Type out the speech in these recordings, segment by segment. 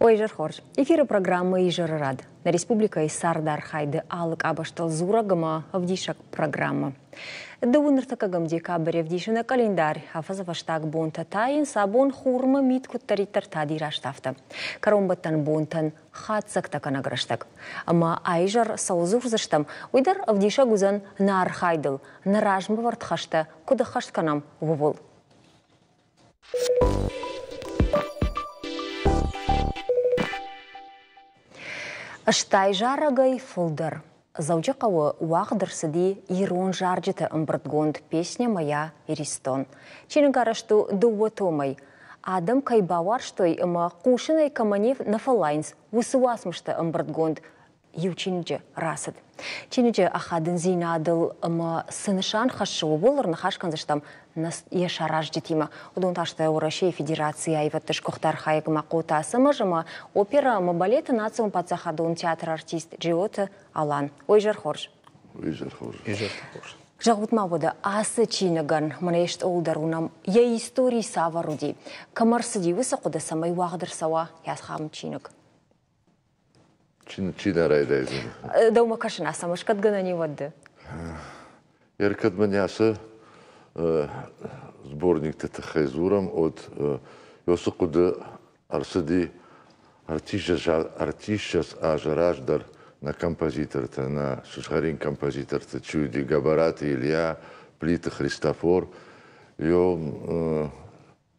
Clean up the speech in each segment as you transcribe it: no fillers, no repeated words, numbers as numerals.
Уӕ хорз. Эфиры программа «Изӕры рад». Нӕ республикӕйы цардархайды алы къабӕзтыл дзурӕг ӕмӕ ӕвдисӕг программӕ. Дыууын ӕртыккӕгӕм декабрь ӕвдисы нӕ къӕлиндарь. Афӕдзы фӕстаг бонтӕ тайынц, абон хурмӕ мит куыддӕриддӕр тади раст афтӕ. Кӕронбӕттӕн бонтӕн хатдзӕгтӕ кӕнӕг рӕстӕг. Ӕмӕ аизӕр цӕуыл дзурдзыстӕм, уый дӕр ӕвдисӕг уыдзӕн нӕ архайдыл, нӕ размӕвӕрд хӕстӕ куыд ӕххӕст кӕнӕм, ууыл. Стай зарӕгӕй фылдӕр. Дзӕуджыхъӕуы уагъд ӕрцыди ирон зарджыты ӕмбырдгонд «Песня моя Иристон». Чиныг арӕзт у дыууӕ томӕй. Адӕм кӕй бауарзтой ӕмӕ хъусынӕй кӕмӕ нӕ фӕллайынц, уыцы уацмысты ӕмбырдгонд иу чиныджы рацыд. Чиныджы ахадындзинадыл ӕмӕ цы нысан хӕссы, ууыл ӕрныхас кӕндзыстӕм йӕ саразджытимӕ. Уыдон та сты Уӕрӕсейы Федерацийы аивӕдты сгуыхт архайӕг Махъоты Ацӕмӕз ӕмӕ оперӕ ӕмӕ балеты национ паддзахадон театры артист Джиоты Алан. Ой, изӕр хорз. Изӕр хорз. Изӕр хорз. Зӕгъут ма уӕдӕ, ацы чиныгӕн мӕнӕ йе стъол дӕр уынӕм, йӕ истори цавӕр уыди? Кӕм ӕрцыди уыцы хъуыды, цӕмӕй уагъд ӕрцӕуа ахӕм чиныг? Чи нӕ райдайдзӕн? Дӕумӕ кӕсын ацӕмӕз, кӕд гӕнӕн и уӕд? Ӕркӕд мын ацы сборникты тыххӕй дзурӕм, уӕд уыцы хъуыды ӕрцыди ӕртиссӕдз азы раздӕр нӕ композитортӕ, нӕ сызгъӕрин композитортӕ чи уыди, Гӕбӕраты Илья, Плиты Христофор,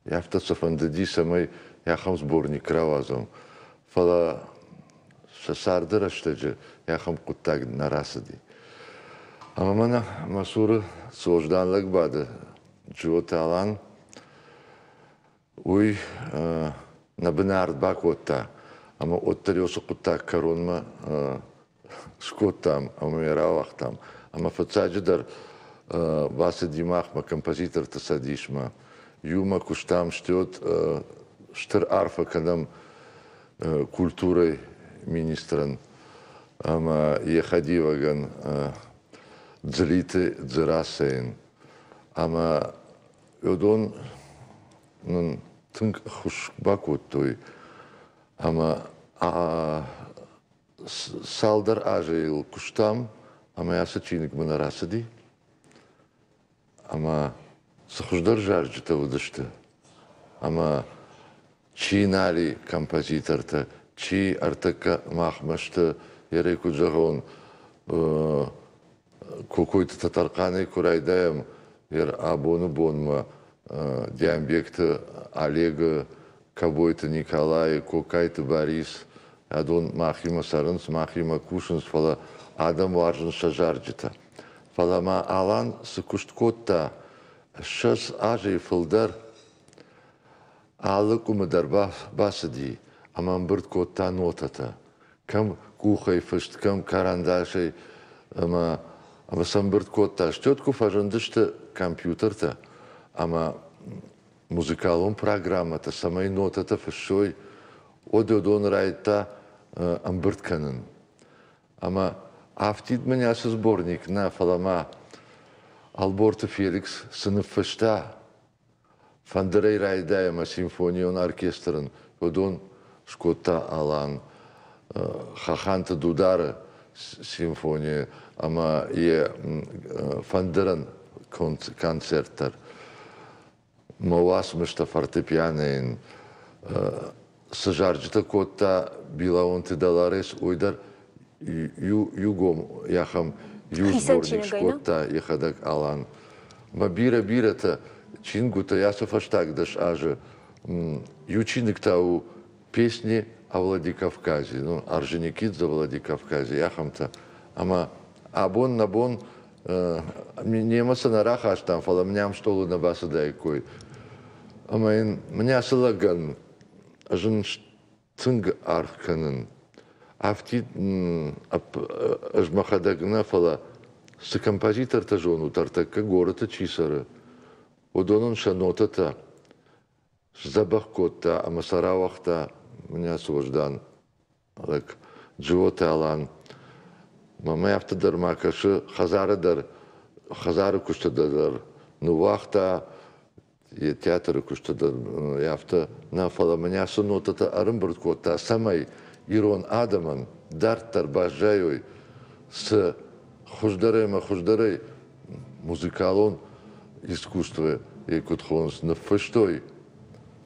Афтӕ сӕ фӕндыди, цӕмӕй ахӕм сборник рауадзӕм. Фӕлӕ сӕ царды рӕстӕджы ахӕм хъуыддаг нӕ рацыди. Ӕмӕ мӕнӕ мӕ цуры цы уӕздан лӕг бады, Джиоты Алан, уый нӕ бынард бакодта ӕмӕ уӕддӕр уыцы хъуыддаг кӕронмӕ скодтам ӕмӕ йӕ рауагътам. Ӕмӕ фыццаджыдӕр бацыди махмӕ композиторты цӕдисмӕ. Иумӕ куыстам стет стыр арфӕ кӕнӕм культурӕйы министрӕн ӕмӕ йӕ хӕдивӕгӕн Дзлиты Дзерассӕйӕн. Ӕмӕ уыдон нын тынг ӕххуыс бакодтой ӕмӕ Цалдӕр азы йыл куыстам, ӕмӕ ацы чиныг мын рацыди. Ӕмӕ цы хуыздӕр зарджытӕ уыдысты, ӕмӕ чи нали композитортӕ, чи ӕртӕккӕ махмӕ сты, ерӕй куыд зӕгъон, Кокойты Тӕтӕрхъанӕй куы райдайӕм, ер абоны бонмӕ Диамбегты Олегы, Кабойты Николайы, Кокайты Барис, адон махимӕ цӕрынц, махимӕ кусынц, фӕлӕ адӕм уарзынц сӕ зарджытӕ. Фӕлӕ ма Алан цы куыст кодта, 20 азӕй фылдӕр алы къуымы дӕр бацыди ӕмӕ ӕмбырд кодта нотӕтӕ. Кӕм къухӕй фыст, кӕм карандашӕй ӕмӕ ӕмӕ сӕ ӕмбырд кодта. Стӕй куы фӕзындысты компьютертӕ ӕмӕ музыкалон программӕтӕ, цӕмӕй нотӕтӕ фыссой, уӕд уыдон райдыдта ӕмбырд кӕнын. Ӕмӕ афтид мын ацы сборник нӕ, фӕлӕ ма Ӕлборты Феликс цы ныффыста, фӕндырӕй райдай ӕмӕ симфонион оркестрӕн, уыдон скодта Алан. Хаханты Дудары симфони ӕмӕ йӕ фӕндырӕн концерт дӕр. Мӕ уацмыстӕ фортепианойӕн цы зарджытӕ кодта Билаонты Долорес, уый дӕр иугом ахӕм иу сборник скодта йӕхӕдӕг Алан. Мӕ бирӕ-бирӕтӕ чингуытӕ ацы фӕстаг 10 азы иу чиныг та у «Песни о Владикавказе», ну, Орджоникидзе Владикавказе, ахӕмтӕ. Ӕмӕ абон нӕ бон немӕ цы нӕ рахастам, фӕлӕ мӕм стъолы нӕ бацыдаиккой. Ӕмӕ йын мӕнӕ ацы лӕгӕн ӕз ын тынг аргъ кӕнын. Афтид ӕз мӕхӕдӕг нӕ, фӕлӕ цы композитортӕ зонут, ӕртӕккӕ горӕты чи цӕры, уыдонӕн сӕ нотӕтӕ сдзӕбӕх кодта ӕмӕ сӕ рауагъта мӕнӕ цы уӕздан лӕг Джиоты Алан. Мӕнмӕ афтӕ дӕр ма кӕсы, хӕдзары дӕр, хӕдзары куысты дӕр ныууагъта. Театры куысты дӕр афтӕ нӕ, фӕлӕ мӕнӕ ацы нотӕтӕ ӕрӕмбырд кодта, цӕмӕй ирон адӕмӕн дарддӕр баззайой, цы хуыздӕрӕй ӕмӕ хуыздӕрӕй музыкалон искусство куыд хонынц, ныффыстой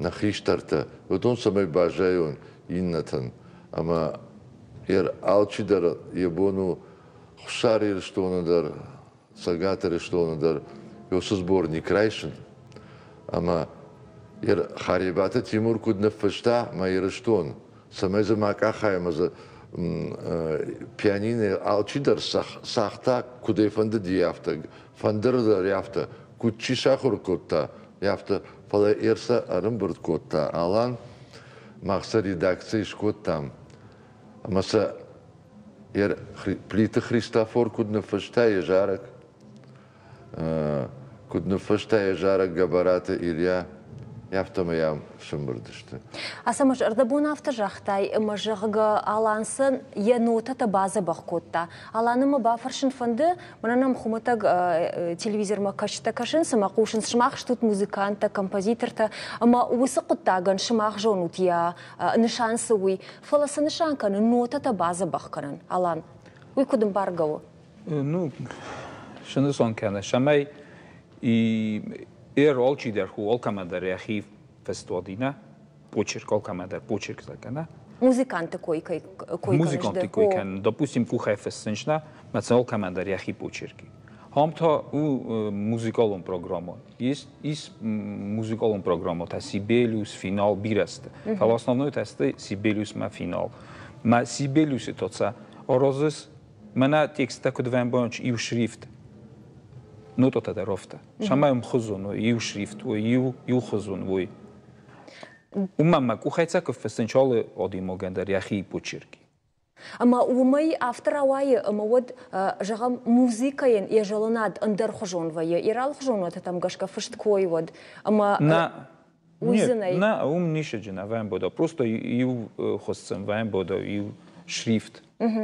нӕ хистӕртӕ, уыдон цӕмӕй баззайон иннӕтӕн. Ӕмӕ алчидӕр йӕ бон у Хуссар Ирыстоны дӕр, Цӕгат Ирыстоны дӕр уыцы сборник райсын. Ӕмӕ Харебаты Тимур куыд ныффыста «Мӕ Ирыстон», цӕмӕй дзы ма къахай ӕмӕ дзы пианино алчидӕр цагъта, куыд ӕй фӕндыди, афтӕ, фӕндыр дӕр афтӕ, куыд чи сахуыр кодта, афтӕ. Фӕлӕ Эрса ӕрӕмбырд кодта Алан, мах сӕ редакцийы скодтам, ӕмӕ сӕ Плиты Христофор куыд ныффыста йӕ зарӕг, куыд ныффыста йӕ зарӕг Гӕбӕраты Илья, афтӕмӕй ам сӕмбырд сты. Ацӕмӕз, ӕрдӕбон афтӕ загътай, ӕмӕ, зӕгъгӕ, Алансӕн йӕ нотӕтӕ бадзӕбӕх кодта. Аланы мӕ бафӕрсын фӕнды, мӕнӕ нӕм хуымӕтӕг телевизормӕ кӕсджытӕ кӕсынц ӕмӕ хъусынц, сымах стут музыканттӕ, композитортӕ, ӕмӕ уыцы хъуыддагӕн сымах зонут йӕ нысан цы уый. Фӕлӕ цы нысан кӕны нотӕтӕ бадзӕбӕх кӕнын, Алан? Уый куыд ӕмбаргӕ у? Ну, цы нысан кӕны, цӕмӕй эр алчидӕр у алкӕмӕдӕр йӕхи фестуадина, почерк алкӕмӕдӕр почерк кӕна. Музыканты кой кой Музыканты кой кӕнын. Допустим, къухӕй фыссынч нӕ, мӕ алкӕмӕдӕр йӕхи почерки. Ам та у музыкалон программа. Есть ис музыкалон программа, та Сибелиус, финал бирӕ сты. Фӕлӕ основной та сты Сибелиус мӕ финал. Мӕ Сибелиусы то ца орозыс мӕнӕ тексттӕ куыд вӕмбонч иу шрифт. Нототӕ дӕр офтӕ. Самай ӕмхуызон уой, иу шрифт уой, иу иухуызон уой. Уымӕн мӕ къухӕй цӕ куы фыссын алы адӕймагӕн дӕр йӕхи почерки. Ӕмӕ уымӕй афтӕ рауайы, ӕмӕ уӕд, зӕгъӕм, музыкӕйӕн йӕ зӕлынад ӕндӕрхуызон вӕййы, йӕ алыхуызон нотӕтӕм гӕсгӕ фыст кой уӕд. Ӕмӕ нӕ, уый дзы нӕй. Нӕ, уым нисӕджы нӕ вӕмбода. Просто иу хуыссын вӕмбода, иу шрифт.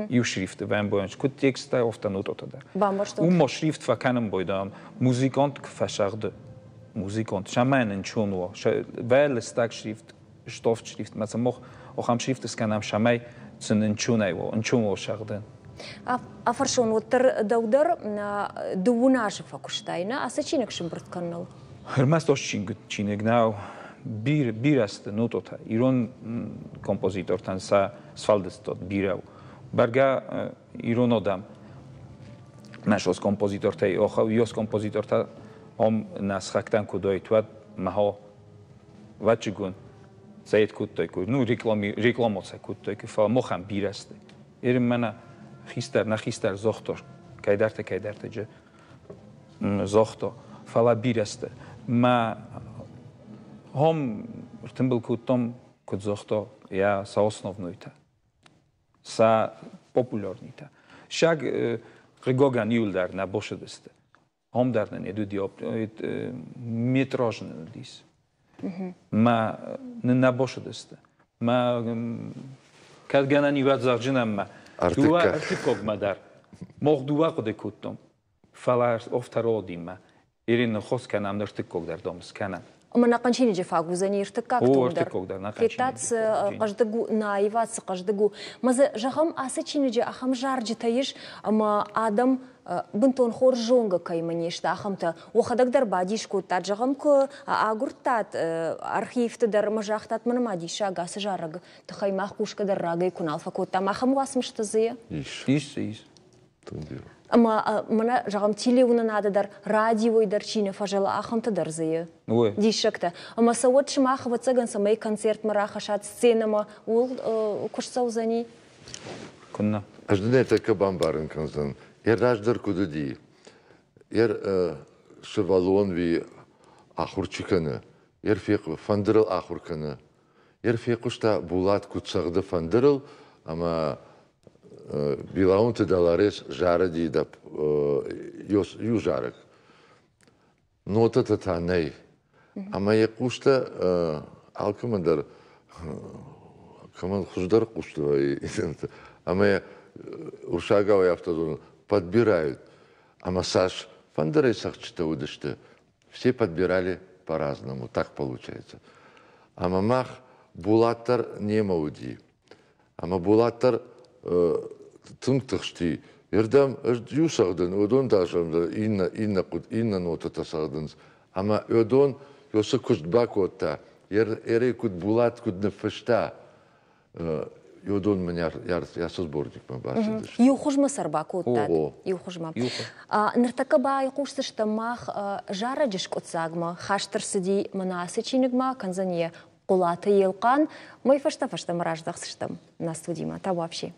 Иу шрифты вӕмбойӕн, куыд тексттӕ, афтӕ нотӕтӕ дӕр. Бамбӕрстон. Уым ма шрифт фӕкӕнын бойдам, музыкант куы фӕсагъды, музыкант, сӕмӕн ӕнцон уа, вӕлыстӕг шрифт ставд шрифтмӕ цы мах ахӕм шрифт скӕнӕм, цӕмӕй сын ӕнцонӕй уа, ӕнцон уа сӕгъдын. Афӕрсон, уӕддӕр дӕу дӕр дыууын азы фӕкуыстай, нӕ ацы чиныг сымбырд кӕныныл? Ӕрмӕст ацы чиныг нӕу. Бирӕ сты нототӕ. Ирон композитортӕн сӕ сфӕлдыстад бирӕ у. Бӕргӕ ирон адӕм нӕ композитортӕй, ос композитортӕ ам нӕ сыхӕгтӕн куыд уайт, уӕд мӕ Вӕччыгон цӕйт кодтой, ну, рекламо цӕ кодтой, фӕлӕ махӕн бирӕ сты. Ерын мӕнӕ хистӕр, нӕ хистӕр загъта, кӕйдӕртӕ кӕйдӕртӕджы загъта, фӕлӕ бирӕ сты. Мӕ хом ӕртымбыл кодтам, куыд загъта, йӕ сӕ основнойтӕ. Сӕ популярнитӕ. Саг хъыгагӕн иуылдӕр нӕ босыдысты. Ам дӕр нын уыди метраж нын уыдис. Мӕ нын нӕ босыдысты. Мӕ кӕд гӕнӕн иуӕд зӕгъджынӕн мӕ дыууӕ ӕртыккагмӕ дӕр мох дыууӕ хъуыды кодтон. Фӕлӕ офтародимӕ Ирины хос кӕнӕм ӕртыккаг дӕр дом скӕнӕм. Ӕмӕ нӕхъӕн чиныджы фаг уыдзӕни ӕртыккаг том дӕр. Ӕртыккаг дӕр нӕхъӕн. Федтат, цы хъӕздыг у, нӕ аивад цы хъӕздыг у. Мӕ дзы, зӕгъӕм, ацы чиныджы ахӕм зарджытӕ ис, ӕмӕ адӕм бынтон хорз зонгӕ кӕимӕ не сты, ахӕмтӕ. Уӕхӕдӕг дӕр бадис кодтат, зӕгъӕм, куы агуырдтат архивты дӕр ӕмӕ загътат, мӕнӕ ма диссаг ацы зарӕг тыххӕй мах хъусгӕ дӕр рагӕй куы нал фӕкодтам, ахӕм уацмыстӕ дзы ис? Ис, ис. Ӕмӕ мӕнӕ, зӕгъӕм, телеуынынады дӕр, радиойы дӕр чи нӕ фӕзӕлы, ахӕмтӕ дӕр дзы и. Диссӕгтӕ. Ӕмӕ сӕ уӕд сымах, ӕвӕццӕгӕн, цӕмӕй концертмӕ рахӕссат сценӕмӕ, ууыл куыст цӕудзӕни? Куыннӕ. Ӕз дын ӕртӕккӕ бамбарын кӕндзӕн, йӕ раздӕр куыд уыди, йӕ сывӕллон ви ахуыр чи кӕны, йӕ фӕндырыл ахуыр кӕны, йӕ фехъуыста Булат куыд цӕгъды фӕндырыл ӕмӕ Билаонты Долорес зарыди иу зарӕг. Нотӕтӕ та нӕй. Ӕмӕ йӕ хъустӕ алкӕмӕн дӕр кӕмӕн хуыздӕр хъусты вӕййы, ӕмӕ йӕ урсагау афтӕ дзурын, подбирают. Ӕмӕ цас фӕндырӕй цӕгъдджытӕ уыдысты, все подбирали. по-разному, так получается. Ӕмӕ мах Булат дӕр немӕ уыди. Ӕмӕ Булат дӕр тынг тыхсти. Ердӕм ӕз иу цӕгъдын, уыдон та иннӕ, иннӕ, иннӕ нотӕтӕ цӕгъдынц. Ӕмӕ уыдон уыцы куыст бакодта. Ерӕй куыд Булат куыд ныффыста, уыдон мын йӕ сборникмӕ бацыдысты. Иу хуызмӕ сӕ ӕрбакодтат? Иу хуызмӕ. Ныртӕккӕ байхъусдзыстӕм мах зарӕджы скъуыддзагмӕ. Хаст ӕрцыди мӕнӕ ацы чиныгмӕ, кӕндзӕн йӕ Хъулаты Елхъан. Мӕй фӕстӕ фӕстӕмӕ раздӕхдзыстӕм нӕ студимӕ. Табуафси.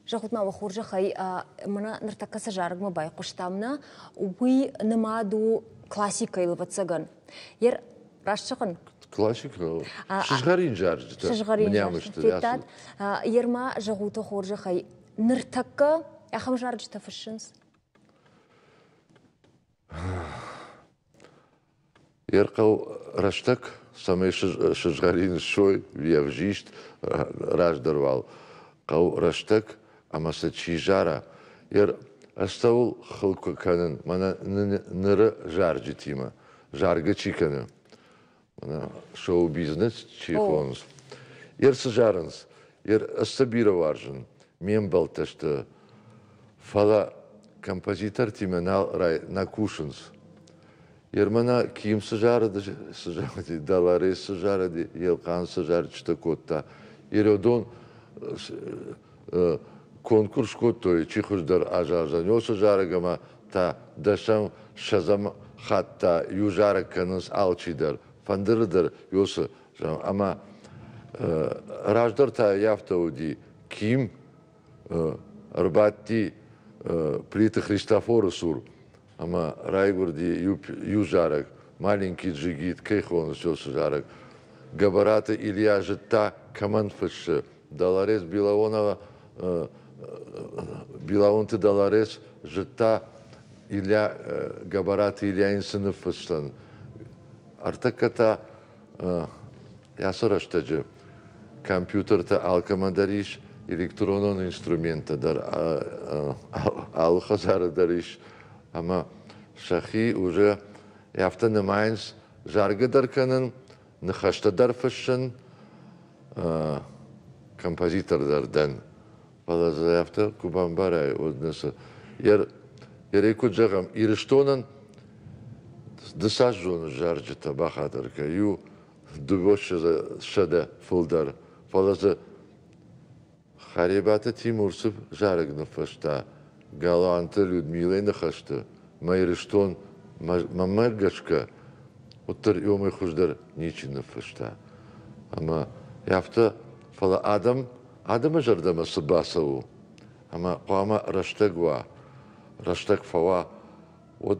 Зӕгъут ма, уӕ хорзӕхӕй, мӕнӕ ныртӕккӕ цы зарӕгмӕ байхъуыстам нӕ, уый нымад у классикӕйыл, ӕвӕццӕгӕн. Ер раст зӕгъын? Классикӕ. Сызгъӕрин зарджытӕ. Сызгъӕрин зарджытӕ. Федтат? Ер ма зӕгъут хорзӕхӕй, ныртӕккӕ ахӕм зарджытӕ фыссынц? Ерхъӕу рӕстӕг, цӕмӕй сызгъӕрин ссой йе взист, раздӕр уал хъӕу рӕстӕг ӕмӕ сӕ чи зара, ер ӕз цӕуыл хыл куы кӕнын, мӕнӕ ныры зарджытимӕ, заргӕ чи кӕны, мӕнӕ шоу-бизнес чи хонынц, ер цы зарынц, ер ӕз сӕ бирӕ уарзын, ме мбӕлттӕ сты, фӕлӕ композитортимӕ нал нӕ кусынц. Ермана Ким цы зарыд, цы зарыди, Долорес цы зарыди, Елхъан цы зарджытӕ кодта. Еродон конкурс кодтой, чи хуыздӕр азардзӕн, уыцы зарӕг ӕмӕ та дӕсӕм, ссӕдзӕм хатт та иу зарӕг кӕнынц алчидӕр, фӕндыры дӕр уыцы. Ӕмӕ раздӕр та афтӕ уыди, Ким ӕрбадти Плиты Христофоры цур ӕмӕ райгуырди иу зарӕг, «Маленький джигит», кӕй хонынц, уыцы зарӕг. Гӕбӕраты Илья зыдта, кӕмӕн фыссы. Долорес Билаонова, Билаонты Долорес зыдта, Илья, Гӕбӕраты Илья йын цы ныффысдзӕн. Ӕртӕккӕ та ацы рӕстӕджы компьютертӕ алкӕмӕн дӕр ис, электронон инструменттӕ дӕр алы хӕдзары дӕр ис, ӕмӕ сӕхи уже афтӕ нымайынц заргӕ дӕр кӕнын, ныхӕстӕ дӕр фыссын, композитор дӕр дӕн. Фӕлӕ дзы афтӕ куы бамбарай, уӕд ницы. Ерӕй куыд зӕгъӕм, Ирыстонӕн ды цас зоныс зарджытӕ бахатыр кӕн, иу дыууӕ фылдӕр, фӕлӕ дзы Харебаты Тимур цы зарӕг ныффыста Галуанты Людмилӕйы ныхӕсты «Мӕ Ирыстон мӕнмӕ гӕсгӕ, уӕддӕр иомӕй хуыздӕр ничи ныффыста. Ӕмӕ афтӕ, фӕлӕ адӕм адӕмы зӕрдӕмӕ цы бацӕуы, ӕмӕ хъуамӕ рӕстӕг уа, рӕстӕг фӕуа, уӕд,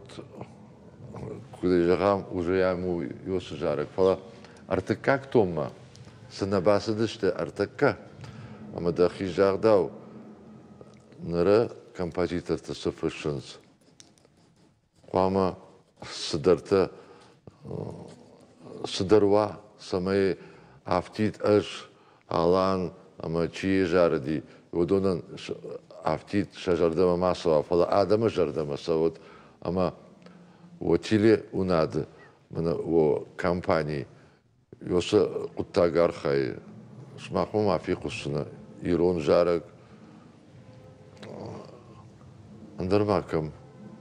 куыд зӕгъӕм, уже ам у уыцы зарӕг. Фӕлӕ ӕртыккаг томмӕ цы нӕ бацыдысты ӕртӕккӕ, ӕмӕ дӕхи загъдау, ныры композитортӕ цы фыссынц, хъуамӕ цыдӕртӕ цыдӕр уа, цӕмӕй афтид ӕз, Алан ӕмӕ чи зарыди, уыдонӕн афтид сӕ зӕрдӕмӕ ма цӕуа, фӕлӕ адӕмы зӕрдӕмӕ цӕуӕд ӕмӕ уӕ телеуынады, мӕнӕ уӕ компани уыцы хъуыддаг архайы. Сымахмӕ ма фехъусдзынӕ ирон зарӕг. Ӕндӕр ма кӕм.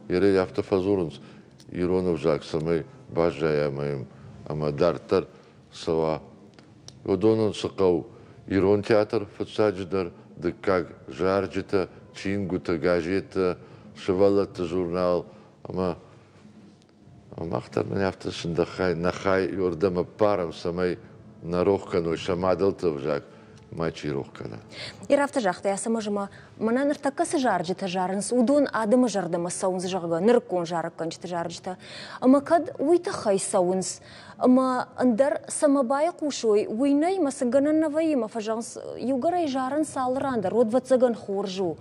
Ерӕй афтӕ фӕдзурынц, ирон ӕвзаг цӕмӕй баззайа ӕмӕ дарддӕр цӕуа. Уыдонӕн цы хъӕуы? Ирон театр фыццаджыдӕр, дыккаг зарджытӕ, чингуытӕ, газеттӕ, сывӕллӕтты журнал ӕмӕ мах дӕр мын афтӕ сындӕггай нӕ хай иуырдӕм ӕппарӕм, цӕмӕй нӕ рох кӕной сӕ мадӕлты ӕвзаг мачи рох кӕна. Ир афтӕ загъта, Ацӕмӕз ӕмӕ мӕнӕ ныртӕккӕ цы зарджытӕ зарынц, уыдон адӕмы зӕрдӕмӕ цӕуынц, зӕгъгӕ, нырыккон зарӕггӕнджыты зарджытӕ. Ӕмӕ кӕд уый тыххӕй цӕуынц, ӕмӕ ӕндӕр цӕмӕ байхъусой, уый нӕй, мӕ цы гӕнӕн нӕ вӕййы, мӕ фӕзӕгъынц, иугӕр ӕй зарынц алы ран дӕр, уӕд ӕвӕццӕгӕн хорз у.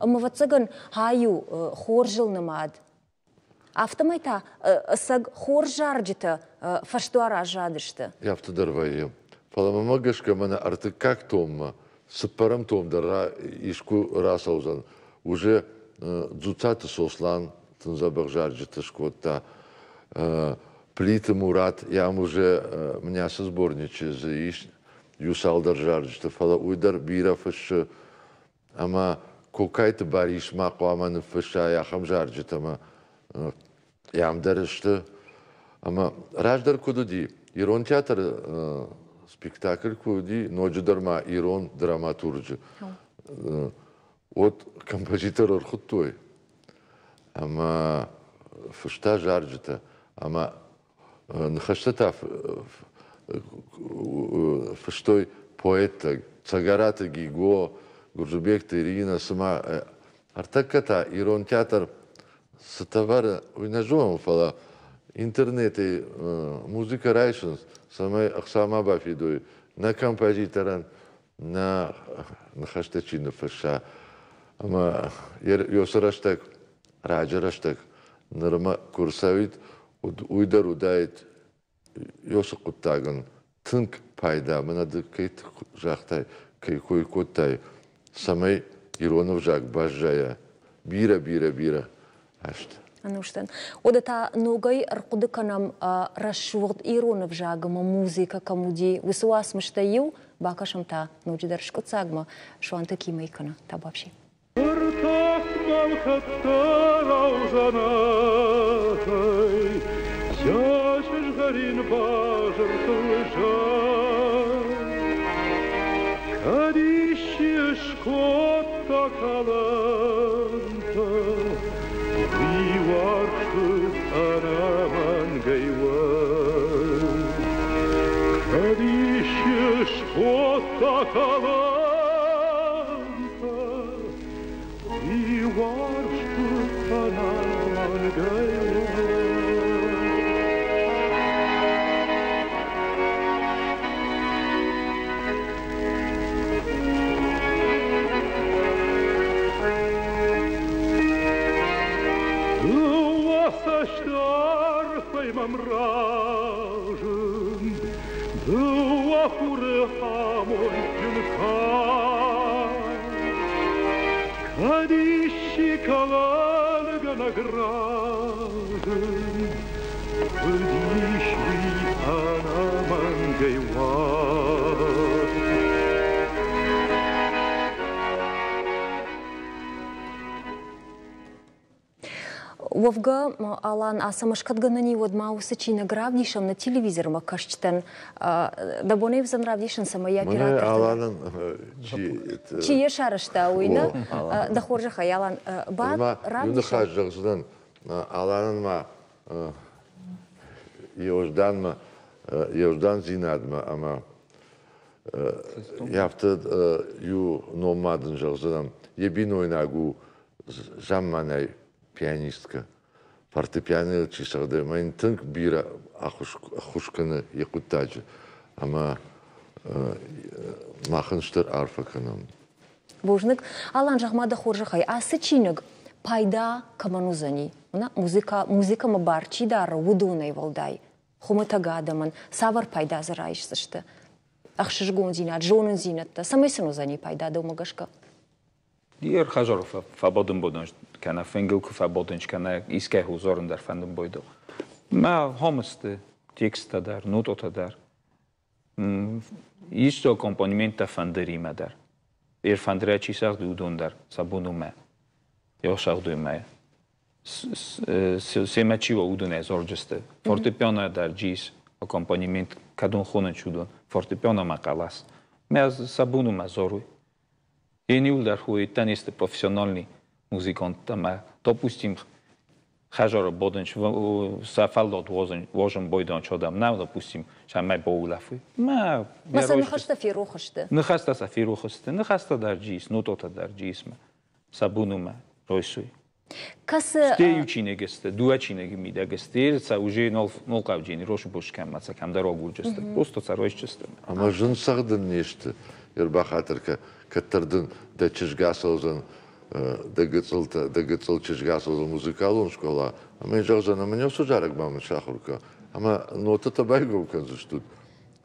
Ӕмӕ ӕвӕццӕгӕн ай у хорзыл нымад. Афтӕмӕй та ӕцӕг хорз зарджытӕ фӕсдуар аззадысты. Афтӕ дӕр вӕййы. Фӕлӕ мӕмӕ гӕсгӕ мӕнӕ ӕртыккаг томмӕ, цыппӕрӕм том дӕр искуы рацӕудзӕн. Уже Дзуццаты Сослан тын дзӕбӕх зарджытӕ скодта. Плиты Мурат, йӕм уже мӕнӕ сборничы дзы ис иу цалдӕр зарджытӕ, фӕлӕ уый дӕр бирӕ фыссы. Ӕмӕ Кокайты Барис ма хъуамӕ ныффысса ахӕм зарджытӕ ӕмӕ йӕм дӕр сты. Ӕмӕ раздӕр куыд уыди, ирон театры спектакль куы уыди, ноджыдӕр ма ирон драматурджы, уӕд композитор ӕрхуыдтой ӕмӕ фыста зарджытӕ ӕмӕ ныхӕстӕ та фыстой поэттӕ Цӕгӕраты Гиго, Гуырдзыбегты Ирина, цыма ӕртӕккӕ та ирон театр цы товары, уый нӕ зонын, фӕлӕ интернетӕй музыкӕ райсынц, цӕмӕй ӕхца ма бафидой нӕ композиторӕн, нӕ ныхӕстӕ чи ныффысса. Ӕмӕ йӕ рӕстӕг, раджы рӕстӕг нырмӕ куы рцӕуид, уый дӕр уыдаид Ёсы хъуыддагӕн тынг пайда, мӕнӕ ды кӕй загътай, кӕй кой кодтай, цӕмӕй ирон ӕвзаг баззайа бирӕ, бирӕ, бирӕ азты. Ӕнустӕн. Уӕдӕ та ногӕй ӕрхъуыды кӕнӕм рӕсугъд ирон ӕвзаг ӕмӕ музыкӕ кӕм уыди, уыцы уацмыстӕй иу, бакӕсӕм та ноджыдӕр скъуыддзагмӕ Суанты Кимӕй кӕнӕ Табуафси. Ӕртах мӕм кӕддӕрау дзӕнӕтӕй, Сӕ сызгъӕрин базыртыл зад. Кӕд исчи ыскодта кӕлӕнтӕ, Уый уарзты ӕнӕмӕнгӕй уӕд. Кӕд исчи ыскодта кӕлӕнтӕ, Дыууӕ хуры амондджын Кӕд исчи кӕлӕнгӕнӕг разынд, Уыдис уый ӕнӕмӕнгӕй уад. Уӕвгӕ, Алан, ацӕмӕз кӕд гӕнӕн и, уӕд ма уыцы чиныг равдисӕм нӕ телевизормӕ кӕсджытӕн. Дӕ бон ӕй уыдзӕн равдисын, цӕмӕй йӕ оператортӕ... Аланӕн чи йӕ сарӕзта, уый нӕ? Дӕ хорзӕхӕй, Алан, ба равдисӕм. Ныхас зӕгъдзынӕн. Аланӕн ма Еуызданмӕ, Еуыздандзинадмӕ ӕмӕ афтӕ иу ном ма дын зӕгъдзынӕн. Йӕ бинойнаг у замманай пианисткӕ. Фортепианойыл чи цӕгъды, ӕмӕ йын тынг бирӕ ӕххуыс кӕны йӕ хъуыддаджы. Ӕмӕ мах ын стыр арфӕ кӕнӕм. Бузныг. Алан, зӕгъ-ма дӕ хорзӕхӕй, ацы чиныг пайда кӕмӕн уыдзӕни? Музыка, музыкӕмӕ бар чи дары, уыдонӕй уӕлдай хуымӕтӕг адӕмӕн цавӕр пайда дзы райсдзысты? Ӕхсызгондзинад, зонындзинӕдтӕ, цӕмӕй сын уыдзӕни пайда дӕумӕ гӕсгӕ? Ӕрхӕзар фӕбадын бодон, кӕнӕ фынгыл куы фӕбадынч, кӕнӕ искӕй хузорын дӕр фӕндын бойдыл. Мӕ хомысты тексттӕ дӕр, нототӕ дӕр. Ис дзы аккомпанементтӕ фӕндыримӕ дӕр. Ир фӕндырӕй чи цагъды, уыдон дӕр сӕ бон у мӕ. Еу мӕ. Семӕ чи уа, уыдонӕй зарджысты. Фортепиано дӕр ис аккомпанемент, кӕдон хонынц уыдон. Фортепиано мӕ хъӕлӕс. Мӕ сӕ бон у мӕ заруй. Ениул дӕр хуйттӕн исты профессиональный музыканттӕ мӕ, допустим, хӕдзары бадынц, сӕ фӕллад уадзын байдайынц адӕм. Нӕ, допустим, цӕмӕй баулӕфой. Мӕ Мӕ сӕ ныхӕстӕ ферох сты. Ныхӕстӕ сӕ ферох сты. Ныхӕстӕ дӕр ис, нототӕ дӕр ис. Сӕ бунумӕ райсой. Кӕцы Сте иу чиныг сты, дыууӕ чиныджы мидӕг сты, сӕ уже нол нол хъауджыйы рошы бос кӕм ма кӕмдӕр агурджысты. Просто сӕ райсджысты. Ӕмӕ зын цӕгъдын не сты. Ӕрбахатыр кӕ, кӕддӕр дын дӕ чызг ацӕудзӕн дӕ гыццылтӕ, дӕ гыццыл чызг ацӕудзӕн музыкалон скъола, ӕмӕ йын зӕгъдзӕн, ӕмӕ не зарӕг ма мын сахуыр кӕ. Ӕмӕ нотӕтӕ байгом кӕндзыстут,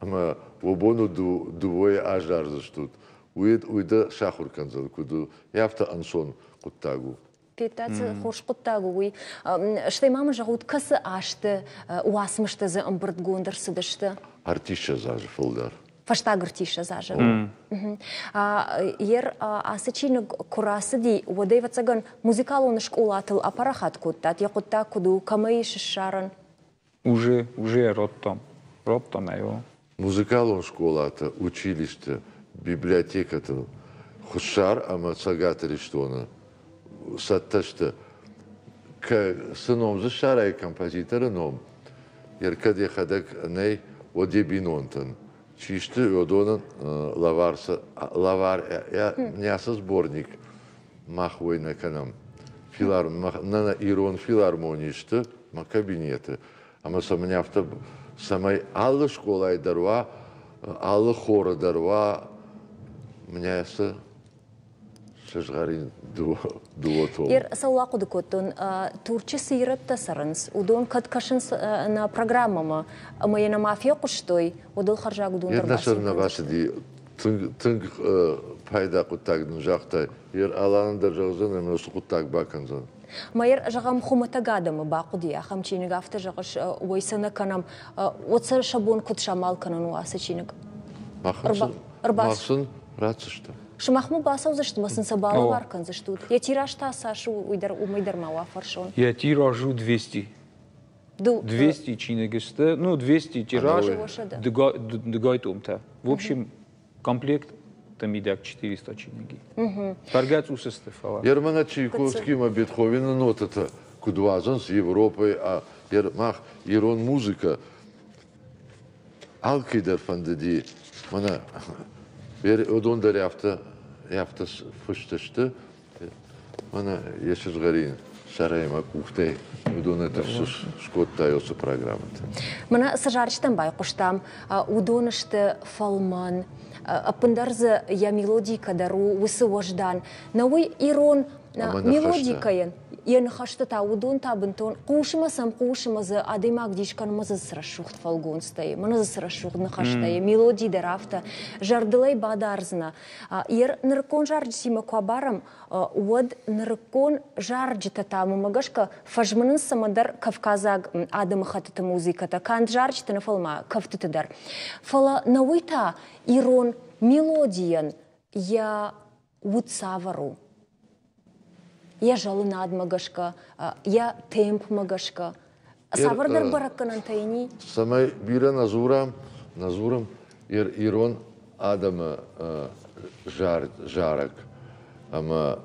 ӕмӕ уӕ бон у дыууӕйы азардзыстут. Уый, уый дӕ сахуыр кӕндзӕн, куыд у. Афтӕ ӕнцон хъуыддаг у. Федта, цы хорз хъуыддаг у уый. Стӕй ма мын зӕгъут, кӕцы азты уацмыстӕ дзы ӕмбырдгонд ӕрцыдысты? 30 азы фылдӕр. Фӕстаг 30 азы. Ер ацы чиныг куы рацыди, уӕд, ӕвӕццӕгӕн, музыкалон скъолатыл апарахат кодтат, йӕ хъуыддаг куыд у, кӕмӕй ис ссарӕн? Уже радтам. Радтам ӕй, о. Музыкалон скъолаты, училищты, библиотекӕты Хуссар ӕмӕ Цӕгат Ирыстоны цӕттӕ сты. Цы ном дзы ссарай композиторы ном, кӕд йӕхӕдӕг нӕй, уӕд йӕ бинонтӕн. Чи сты, уыдонӕн лӕвар, лӕвар не ацы сборник мах уой нӕ кӕнӕм. Нӕ ирон филармонийы сты мӕ кабинеты. Ӕмӕ сӕ мын афтӕ, цӕмӕй алы скъолайы дӕр уа, алы хоры дӕр уа, мӕнӕ цы сызгъӕрин дыууӕ том. Ер цӕуыл ахъуыды кодтон, Турчы цы ирӕттӕ цӕрынц, уыдон кӕд кӕсынц нӕ программӕмӕ ӕмӕ йӕ нӕма фехъуыстой, уӕд ыл хӕрзаг уыдон дӕр Нӕ сӕр нӕ бацыди, тынг, тынг пайда хъуыддаг нын загътай. Ер Аланӕн дӕр зӕгъдзӕн ӕмӕ уыцы хъуыддаг бакӕндзӕн. Майыр, зӕгъӕм, хуымӕтӕг адӕмы бахъуыди ахӕм чиныг, афтӕ зӕгъыс, уый сӕ нӕ кӕнӕм. Уӕд сӕ сӕ бон куыд самал кӕнын у ацы чиныг? Мах сын ратдзыстӕм. Сымахмӕ бацӕудзысты ӕмӕ сын сӕ балӕвар кӕндзыстут. Йӕ тираж та цас у, уый дӕр уымӕй дӕр ма уа фӕрсон. Йӕ тираж у 200. 200 чиныг сты, ну 200 тираж, дыгай томтӕ. В общем, комплект мидӕг 400 чиныги. Бӕргӕ цъус сты, фӕлӕ. Ермана Чайковскиймӕ Бетховены нотӕтӕ куыд уадзынц Европӕйы, мах ирон музыкӕ алкӕй дӕр фӕндыди, мӕнӕ уыдон дӕр афтӕ, афтӕ фыст сты, мӕнӕ йӕ сызгъӕрин сӕрӕй мӕ къухтӕй уыдоны скодта уыцы программӕтӕ. Мӕнӕ цы зарджытӕм байхъуыстам, уыдон сты фӕлмӕн, ӕппындӕр дзы йӕ мелодикӕ дӕр у уыцы уӕздан. Нӕ уый ирон мелодикӕйӕн йӕ ныхӕстӕ та уыдон та бынтон хъусмӕ сӕм хъусы мӕ дзы адӕймаг дис кӕны, мӕ дзы цы рӕсугъд фӕлгонцтӕ и, мӕнӕ дзы цы рӕсугъд ныхӕстӕ и, мелоди дӕр афтӕ зӕрдылӕй бадардзынӕ. Нырыккон зарджытимӕ куы абарӕм, уӕд нырыккон зарджытӕ та уымӕ гӕсгӕ фӕзмынынц цӕмӕндӕр кавказаг адӕмыхӕттыты музыкӕтӕ, канд зарджыты нӕ, фӕлӕ ма кӕфтыты дӕр. Фӕлӕ нӕ уый та ирон мелодийӕн йӕ уд цавӕр у? Йӕ зӕлынадмӕ гӕсгӕ, йӕ темпмӕ гӕсгӕ. Цавӕрдӕр бӕрӕггӕнӕнтӕ йын и? Цӕмӕй бирӕ нӕ дзурӕм, нӕ дзурӕм ирон адӕмы зарӕг ӕмӕ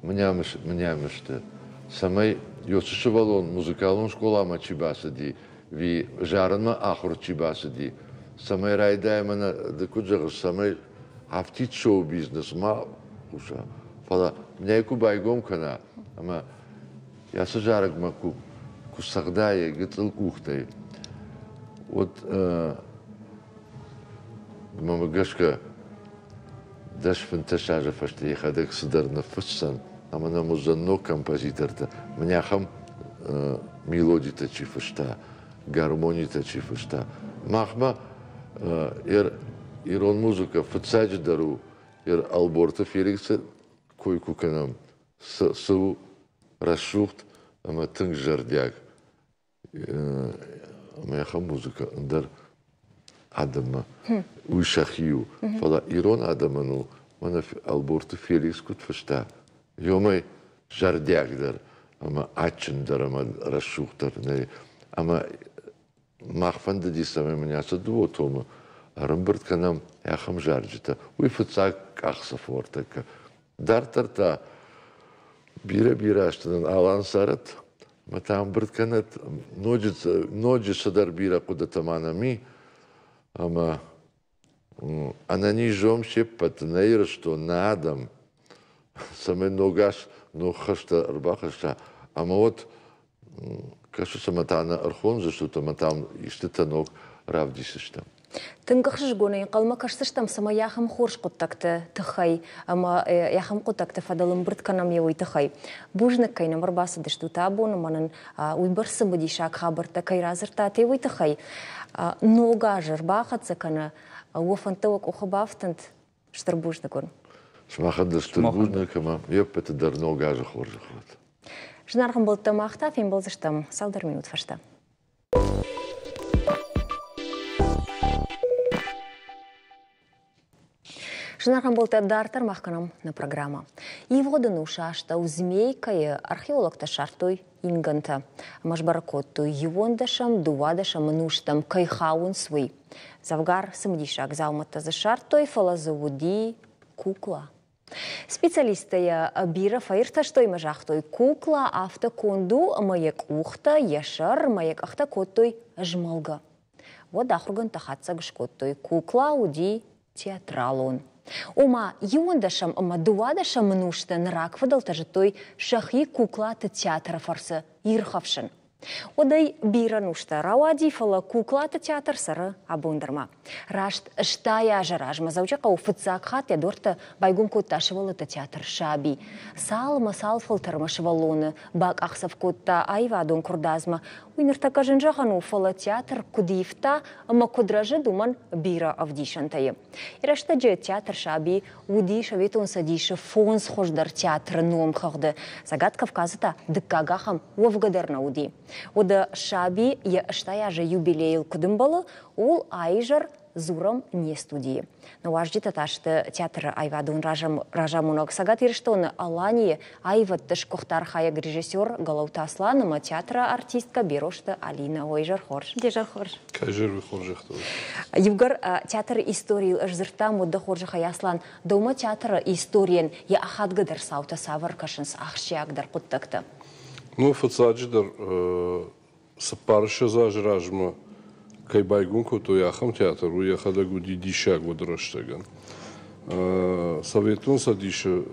мынӕмысты, цӕмӕй уыцы сывӕллон музыкалон скъоламӕ чи бацыди, ви зарынмӕ ахуыр чи бацыди, цӕмӕй райдайа мӕнӕ ды куыд зӕгъыс, цӕмӕй афтид шоу-бизнес ма хъуса, фӕлӕ нӕ куы байгом кӕна ӕмӕ йӕ цы зарӕгмӕ куы цӕгъда йӕ гыццыл къухтӕй, уӕд мӕнмӕ гӕсгӕ 10-15 азы фӕстӕ йӕхӕдӕг цыдӕр ныффысдзӕн ӕмӕ нӕм уыдзӕн ног композитортӕ. Мӕнӕ ахӕм мелодитӕ чи фыста, гармонитӕ чи фыста. Махмӕ ирон музыкӕ фыццаджыдӕр у Ӕлборты Феликсы кой куы кӕнӕм, цы у рӕсугъд ӕмӕ тынг зӕрдиаг ӕмӕ ахӕм музыкӕ ӕндӕр. адӕммӕ. Уый сӕхи у. Фӕлӕ ирон адӕмӕн у, мӕнӕ Ӕлборты Феликс куыд фыста, ёмӕй зӕрдиагдӕр ӕмӕ адджындӕр ӕмӕ рӕсугъддӕр нӕй. Ӕмӕ мах фӕндыди, цӕмӕй мын ацы дыууӕ томы ӕрӕмбырд кӕнӕм ахӕм зарджытӕ. Уый фыццаг къахдзӕф у ӕртӕккӕ. Дарддӕр та бирӕ-бирӕ азты нын Алан цӕрӕд, ӕмӕ та ӕмбырд кӕнӕд ноджы, ноджы цыдӕр бирӕ хъуыдытӕ ма нӕм и. Ӕмӕ ӕнӕниз уӕм се ппӕт, нӕ Ирыстон, нӕ адӕм, цӕмӕй ног аз ног хӕстӕ ӕрбахӕсса. Ӕмӕ уӕд кӕсыс ӕмӕ та нӕ ӕрхондзыстут ӕмӕ та истытӕ ног равдисдзыстӕм. Тынг ӕхсызгонӕй ӕнхъӕлмӕ кӕсдзыстӕм, цӕмӕй ахӕм хорз хъуыддӕгты тыххӕй ӕмӕ ахӕм хъуыддӕгты фӕдыл ӕмбырд кӕнӕм йӕ уый тыххӕй. Бузныг, кӕй нӕм ӕрбацыдыстут абон ӕмӕ нын уыйбӕрц цымыдисаг хабӕрттӕ кӕй радзырдтат, уый тыххӕй. Ног аз ӕрбахӕццӕ кӕны, уӕ фӕндтӕ уӕ къухы бафтӕнт. Стыр бузныг уын. Сымахӕн дӕр стыр бузныг ӕмӕ йе ппӕты дӕр ног азы хорзӕх уӕд. Зынаргъ ӕмбӕлттӕ, мах та фембӕлдзыстӕм цалдӕр минут фӕстӕ. Зынаргъ ӕмбӕлттӕ, дарддӕр мах кӕнӕм нӕ программӕ. Ивгъуыд ӕнусы астӕу Змейкӕйы археологтӕ ссардтой ингӕнтӕ ӕмӕ сбӕрӕг кодтой, иуӕндӕсӕм, дыууадӕсӕм ӕнустӕм кӕй хауынц, уый. Дзӕвгар цымыдисаг дзаумӕттӕ дзы ссардтой, фӕлӕ дзы уыди кукла. Специалисттӕ йӕ бирӕ фӕиртӕстой ӕмӕ загътой, кукла афтӕ конд у, ӕмӕ йӕ къухтӕ, йӕ сӕр ӕмӕ йӕ къӕхтӕ кодтой змӕлгӕ. Уӕд ахуыргӕндтӕ хатдзӕг скодтой, кукла уыди театралон. Ома, иуӕндӕсӕм ӕмӕ дыууадӕсӕм ӕнусты ныр рагфыдӕлтӕ зыдтой сӕхи куклаты театры фӕрцы ирхӕфсын. Уӕдӕй бирӕ нустӕ рауади, фӕлӕ куклаты театр цӕры абон дӕр ма. Раст 80 азы размӕ Дзӕуджыхъӕуы фыццаг хатт йӕ дуӕрттӕ байгом кодта сывӕллӕтты театр «Саби». Цал ӕмӕ цал фӕлтӕрмӕ сывӕллоны бакъахдзӕф кодта аивадон куырдадзмӕ, уый ныртӕккӕ зын зӕгъӕн у, фӕлӕ театр куыд ивта ӕмӕ куыд рӕзыд, уымӕн бирӕ ӕвдисӕнтӕ и. Рӕстӕджы театр «Саби» уыди Советон Цӕдисы фондз хуыздӕр театры номхыгъды. Цӕгат Кавказы та дыккаг ахӕм уӕвгӕ дӕр нӕ уыди. Уӕдӕ «Саби» йӕ 80 азы юбилейыл куыд ӕмбӕлы, ууыл аизӕр дзурӕм не студийы. Нӕ уазджытӕ та сты театры аивадон разамонӕг Цӕгат Ирыстоны Аланийы аивӕдты сгуыхт архайӕг режиссер Голоуты Аслан ӕмӕ театры артисткӕ Берозты Алинӕ. Ой, изӕр хорз. Изӕр хорз. Кӕй зӕрдӕ хорзӕхтӕ Иугӕр театры историйыл ӕз дзырдтам, уӕд дӕ хорзӕхӕй, Аслан, дӕумӕ театры историйӕн йӕ ахадгӕдӕр цаутӕ цавӕр кӕсынц ахсджиагдӕр хъуыддӕгтӕ? Ну, фыццаджыдӕр, цыппарыссӕдз азы размӕ кӕй байгом кодтой, ахӕм театр, уый йӕхӕдӕг уыди диссаг уӕды рӕстӕгӕн. Советон Цӕдисы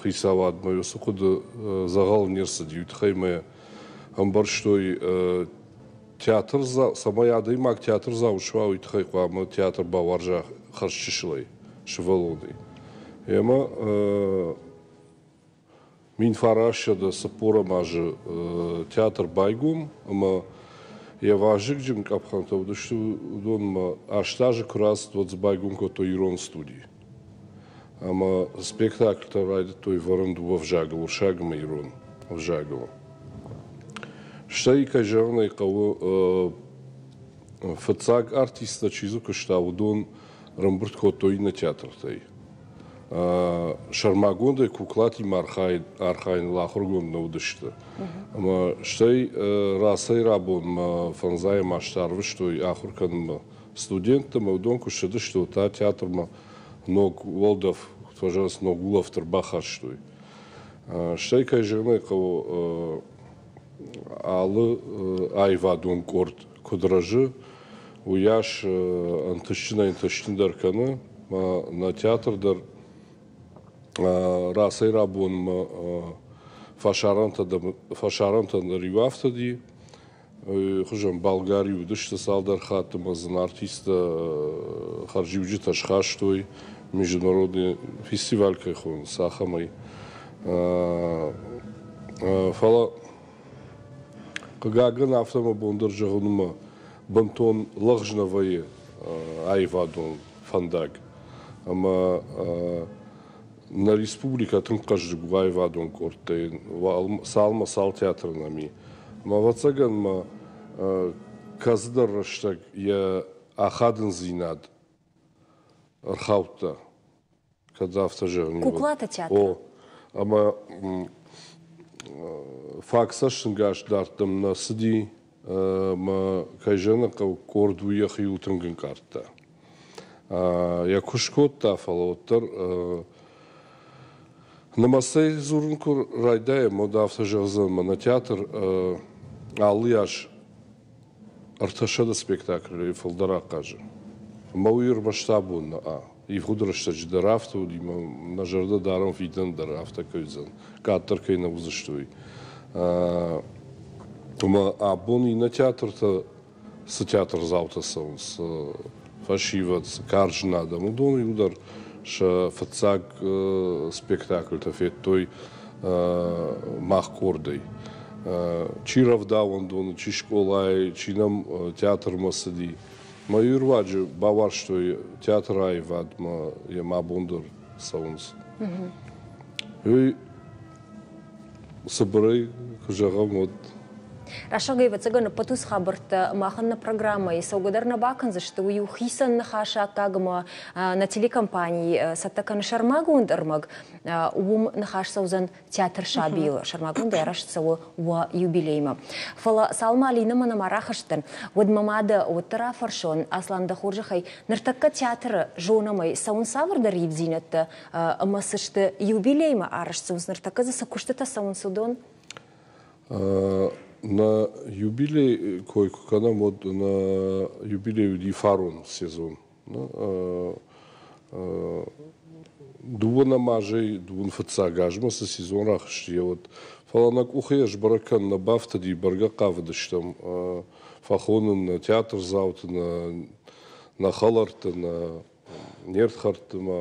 хицауадмӕ уыцы хъуыды дзӕгъӕл не рцыди, уый тыххӕй мӕ ӕмбӕрстой театрдзау, цӕмӕй адӕймаг театрдзау суа, уый тыххӕй хъуамӕ театр бауарза хӕрзчысылӕй, сывӕллонӕй. Ӕмӕ 1940 азы театр байгом ӕмӕ йӕ вазыгджын къӕпхӕнтӕ уыдысты уыдонмӕ 8 азы куы рацыд, уӕд дзы байгом кодтой ирон студи. Ӕмӕ спектакльтӕ райдыдтой вӕрын дыууӕ ӕвзагыл, уырыссаг ӕмӕ ирон ӕвзагыл. Стӕй, кӕй зӕгъын ӕй хъӕуы, фыццаг артисттӕ чи дзы куыста, уыдон ӕрӕмбырд кодтой иннӕ театртӕй. Сӕрмагондӕй куклатимӕ архайыныл ахуыргонд нӕ уыдысты. Ӕмӕ стӕй рацӕй-рабонмӕ фӕндзайӕм азты арвыстой ахуыр кӕнынмӕ студенттӕ ӕмӕ уыдон куы ссыдысты, уӕд та театрмӕ ног уӕлдӕф, фӕзӕгъынц, ног улӕфт ӕрбахастой. Стӕй, кӕй зӕгъын ӕй хъӕуы, алы аивадон къорд куыд рӕзы, уыйас ӕнтыстджынӕй-ӕнтыстджындӕр кӕны. Нӕ театр дӕр рацӕй-рабонмӕ фӕсарӕнтӕ дӕр иу афтыди. Хуызӕн Болгари уыдысты цалдӕр хатты ӕмӕ дзы артисттӕ хӕрзиуджытӕ схастой международный фестиваль кӕй хонынц, ахӕмӕй. Фӕлӕ, хъыгагӕн, афтӕ мӕ бон дӕр зӕгъын у, бынтон лӕгъз нӕ вӕййы аивадон фӕндаг. Ӕмӕ нӕ республикӕ тынг хъӕздыг у аивадон къордтӕй, цалмӕ цал театры нӕм и. Ӕмӕ, ӕвӕццӕгӕн, ма кӕцыдӕр рӕстӕг йӕ ахадындзинад ӕрхаудта, кӕд афтӕ зӕгъын. Куклаты театр. О, ӕмӕ фаг цӕстӕнгас дардтам нӕ цыди, ӕмӕ кӕй зӕгъын хъӕуы, къорд уый йӕхиуыл тынг ӕнкъардта. Йӕ куыст кодта, фӕлӕ уӕддӕр нымӕцӕй дзурын куы райдайӕм, уӕд афтӕ зӕгъдзӕн, мӕнӕ театр алы аз 300 спектаклӕй фылдӕр ахъазы. Ӕмӕ уый ӕрмӕст абон нӕ. Ивгъуыд рӕстӕджы дӕр афтӕ уыди, мӕ нӕ зӕрдӕ дарӕм фидӕн дӕр афтӕ кӕй уыдзӕн, къаддӕр кӕй нӕ уыдзысты, уый. Ӕмӕ абон иннӕ театртӕ цы театрдзаутӕ цӕуынц, фӕсивӕд, цы карджын адӕм, уыдон иудӕр сӕ фыццаг спектакльтӕ федтой мах къордӕй. Чи рӕвдауӕндоны, чи скъолайы, чи нӕм театрмӕ цыди. Мӕ иу руаджы бауарзтой театры аивадмӕ, йӕм абон дӕр цӕуынц. Уый цыбырӕй куы зӕгъӕм, уӕд Рӕсугъд ӕвӕццӕгӕн, ӕппӕт уыцы хабӕрттӕ махӕн нӕ программӕйы цӕугӕ дӕр нӕ бакӕндзысты. Уый у хицӕн ныхасы аккаг ӕмӕ нӕ телекомпани цӕттӕ кӕны сӕрмагонд ӕрмӕг. Уым ныхас цӕудзӕн театр сабийыл. Сӕрмагондӕй арӕзт цӕуы уӕ юбилеймӕ. Фӕлӕ цалынмӕ Алинӕмӕ нӕма рахызтӕн, уӕд мӕ мады уӕддӕр афӕрсон, Аслан, дӕ хорзӕхӕй, ныртӕккӕ театры зонӕм ӕй, цӕуын цавӕрдӕр ивдзинӕдтӕ ӕмӕ цы сты юбилеймӕ арӕзт цӕуынц, ныртӕккӕ дзы цы куыстытӕ цӕуынц, уыдон? Нӕ юбилей кой куы кӕнӕм, уӕд нӕ юбилей уыди фарон сезон. Дыууынӕм азӕй дыууын фыццаг азмӕ цы сезон рахызти, уӕд. Фӕлӕ нӕ къухы йӕ сбӕрӕг кӕнын нӕ бафтыди, бӕргӕ хъавыдыстӕм фӕхонын нӕ театрдзауты, нӕ хӕлӕртты, нӕ не рдхӕрдты ма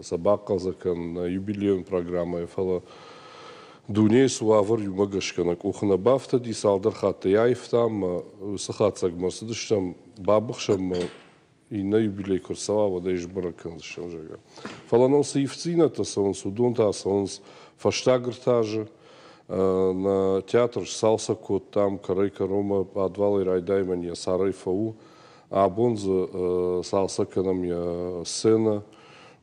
сӕ бахъӕлдзӕг кӕнын нӕ юбилейон программӕйы, фӕлӕ дунейы цы уавӕр иумӕ гӕсгӕ нӕ къухы нӕ бафтыди, цалдӕр хатты йӕ аивтам, уыцы хатдзӕгмӕ цыдыстӕм, бабыхсӕм иннӕ юбилей куы рцӕуа, уӕд ӕй сбӕрӕг кӕндзыстӕм, зӕгъгӕ. Фӕлӕ нӕм цы ивддзинӕдтӕ цӕуынц, уыдон та цӕуынц фӕстаг ӕртӕ азы. Нӕ театр сцалцӕг кодтам кӕрӕй-кӕронмӕ, пъадвалӕй райдайӕм йӕ царӕй фӕу. Абон дзы цалцӕг кӕнӕм йӕ сценӕ.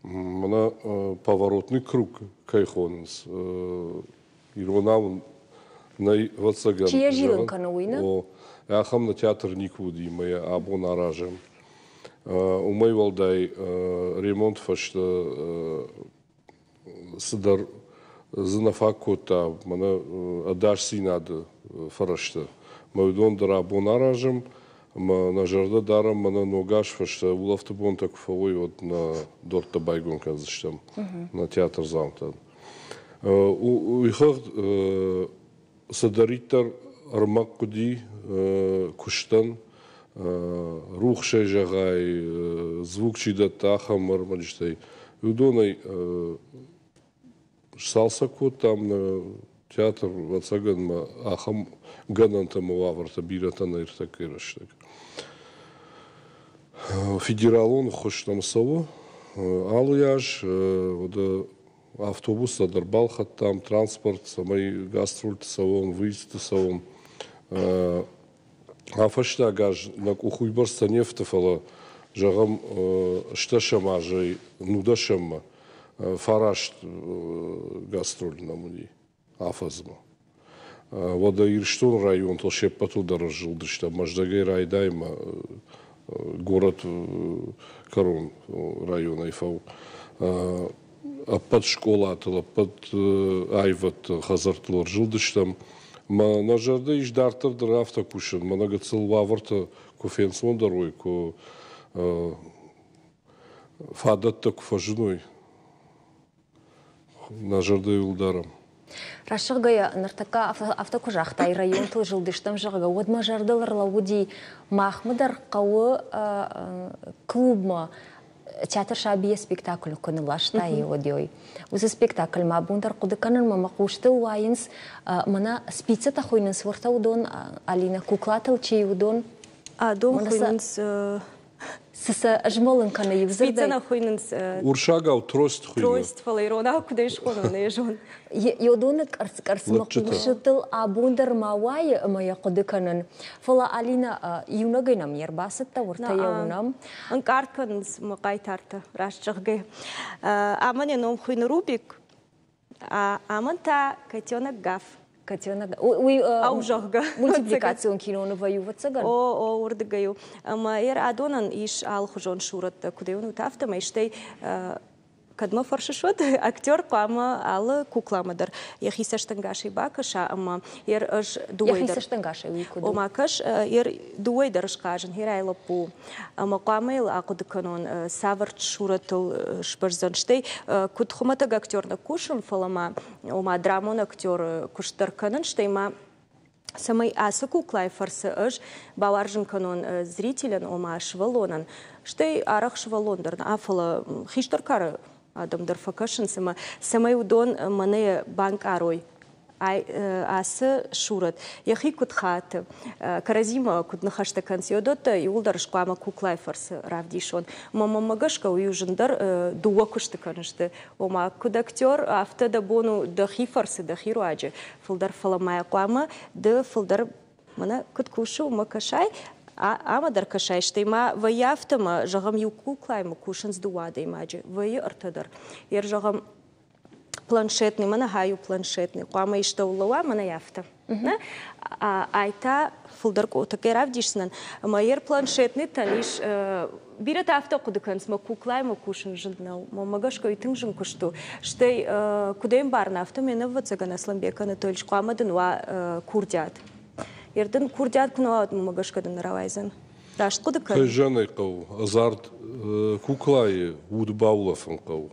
Мӕнӕ поворотный круг кӕй хонынц, иронау нӕй, ӕвӕццӕгӕн. Чи йӕ зилын кӕны, уый нӕ? О, ахӕм нӕ театр никуы уыди, ӕмӕ йӕ абон аразӕм. Уымӕй уӕлдай ремонт фӕстӕ цыдӕр дзы нӕ фаг кодта мӕнӕ ӕдасдзинады фӕрӕзтӕ. Мӕ уыдон дӕр абон аразӕм ӕмӕ нӕ зӕрдӕ дарӕм, мӕнӕ ног аз фӕстӕ улӕфты бонтӕ куы фӕуой, уӕд нӕ дорттӕ байгом кӕндзыстӕм нӕ театрдзаутӕн. Уый хыгъд цыдӕриддӕр ӕрмӕг хъуыди куыстӕн, рухсӕй зӕгъай, звук чи дӕтты, ахӕм ӕрмӕджытӕй, уыдонӕй сцалцӕг кодтам нӕ театр, ӕвӕццӕгӕн ма ахӕм гӕнӕнтӕ ӕмӕ уавӕртӕ бирӕтӕ нӕ ӕртӕккӕйы рӕстӕг. Федералон ӕххуыс нӕм цӕуы алы аз, уӕдӕ автобустӕ дӕр балхӕдтам, транспорт, цӕмӕй гастрольты цӕуӕм, выездты цӕуӕм. А фӕстаг аз нӕ къух уыйбӕрц не фты, фӕлӕ, зӕгъӕм, стӕсӕм азӕй нудӕсӕммӕ фараст гастроль нӕм уыди афӕдзмӕ. Уӕдӕ Ирыстоны районтыл се ппӕтыл дӕр ӕрзылдыстӕм, Мӕздӕгӕй райдайӕм горӕт кӕрон районӕй фӕу. Ӕппӕт скъолатыл, ӕппӕт аивӕдты хӕдзӕрттыл ӕрзылдыстӕм. Мӕ нӕ зӕрдӕ ис дарддӕр дӕр афтӕ кусын. Мӕнӕ гыццыл уавӕртӕ куы фенцондӕр уой, куы фадӕттӕ куы фӕзыной, нӕ зӕрдӕ-иу дарӕм. Рӕсугъдгӕйӕ ныртӕккӕ афтӕ куы загътай, районтыл зылдыстӕм, зӕгъгӕ, уӕд мӕ зӕрдыл ӕрлӕууыди, махмӕ дӕр хъӕуы клубмӕ театр сабийы спектакль куы нылластай, уӕд уыцы спектакль ма абон дӕр хъуыды кӕнын, мӕ хъустыл уайынц, мӕнӕ спицӕтӕ хуыйнынц уӕртӕ уыдон, Алина, куклатыл чи уыдон. Адон хуыйнынц. Цы сӕ змӕлын кӕны иу дзырдӕй? Спицӕ нӕ хуыйнынц. Урсагау трость хуыйны. Трость, фӕлӕ иронау куыдӕй схонон, нӕ зон. Йодоны къӕрцц-къӕрцмӕ хъусытыл абон дӕр ма уайы ӕмӕ йӕ хъуыды кӕнын. Фӕлӕ Алинӕ, иунӕгӕй нӕм не рбацыдтӕ, уыртӕ йӕ уынӕм. Ӕнкъард кӕнынц мӕ хъайтартӕ, раст зӕгъгӕ. Амӕн йӕ ном хуыйны Рубик, амӕн та котенок Гаф. Котенок, уый ау, зӕгъгӕ. Мультипликацион кинонывӕй у, ӕвӕццӕгӕн? О, о, уырдыгӕй у. Ӕмӕ йӕ адонӕн ис алыхуызон сурӕттӕ, куыд ӕй уынут, афтӕмӕй, стӕй кӕд мӕ фӕрсыс, уӕд актер хъуамӕ алы кукламӕ дӕр йӕхи цӕстӕнгасӕй бакӕса ӕмӕ йӕ ӕз дыууӕ дӕр. Йӕхи цӕстӕнгасӕй уый куыд у? Ома кӕс, йӕ дыууӕ дӕр схъазын, хирӕй лӕппу. Ӕмӕ хъуамӕ йыл ахъуыды кӕнон, цавӕр сурӕтыл сбӕздзӕн. Стӕй куыд хуымӕтӕг актер нӕ кусын, фӕлӕ ма ома драмон актеры куыст дӕр кӕнын, стӕй ма цӕмӕй ацы куклайы фӕрцы ӕз бауарзын кӕнон зрителӕн, ома сывӕллонӕн, стӕй арӕх сывӕллон дӕр нӕ, фӕлӕ хистӕр кары адӕм дӕр фӕкӕсынц ӕмӕ цӕмӕй уыдон мӕнӕ банкъарой ацы сурӕт йӕхи куыд хаты, кӕрӕдзимӕ куыд ныхӕстӕ кӕнынц, уыдӕттӕ иууылдӕр хъуамӕ куклайы фӕрцы равдисон. Мӕ мӕнмӕ гӕсгӕ уый у зындӕр дыууӕ куысты кӕнысты. Ома, куыд актер, афтӕ дӕ бон у дӕхи фӕрцы, дӕхи руаджы фылдӕр, фӕлӕ ма хъуамӕ ды фылдӕр мӕнӕ куыд кусы, уымӕ кӕсай, ӕмӕ дӕр кӕсай, стӕй ма вӕййы афтӕ мӕ, зӕгъӕм, иу куклаймӕ кусынц дыууӕ адӕймаджы, вӕййы ӕртӕ дӕр. Йе зӕгъӕм, планшетный, мӕнӕ хай у планшетный, хъуамӕ истӕуыл уа, мӕнӕ афтӕ. Ай та фылдӕр къотыккӕй равдисдзынӕн. Ӕмӕ йе планшетныйтӕн ис бирӕтӕ афтӕ хъуыды кӕнынц, мӕ куклаймӕ кусын зын нӕу. Мӕнмӕ гӕсгӕ уый тынг зын куыст у. Стӕй куыд ӕмбарын, афтӕ ме нӕввӕццӕгӕн Аслӕнбек Анатольевич хъуамӕ дын уа курдиат. Ер дын курдиат куы нӕ уа, уӕд мӕнмӕ гӕсгӕ дын нӕ рауайдзӕн. Раст хъуыды кӕнын? Кӕй зӕгъын ӕй хъӕуы, ӕдзард куклайы уд баулӕфын хъӕуы.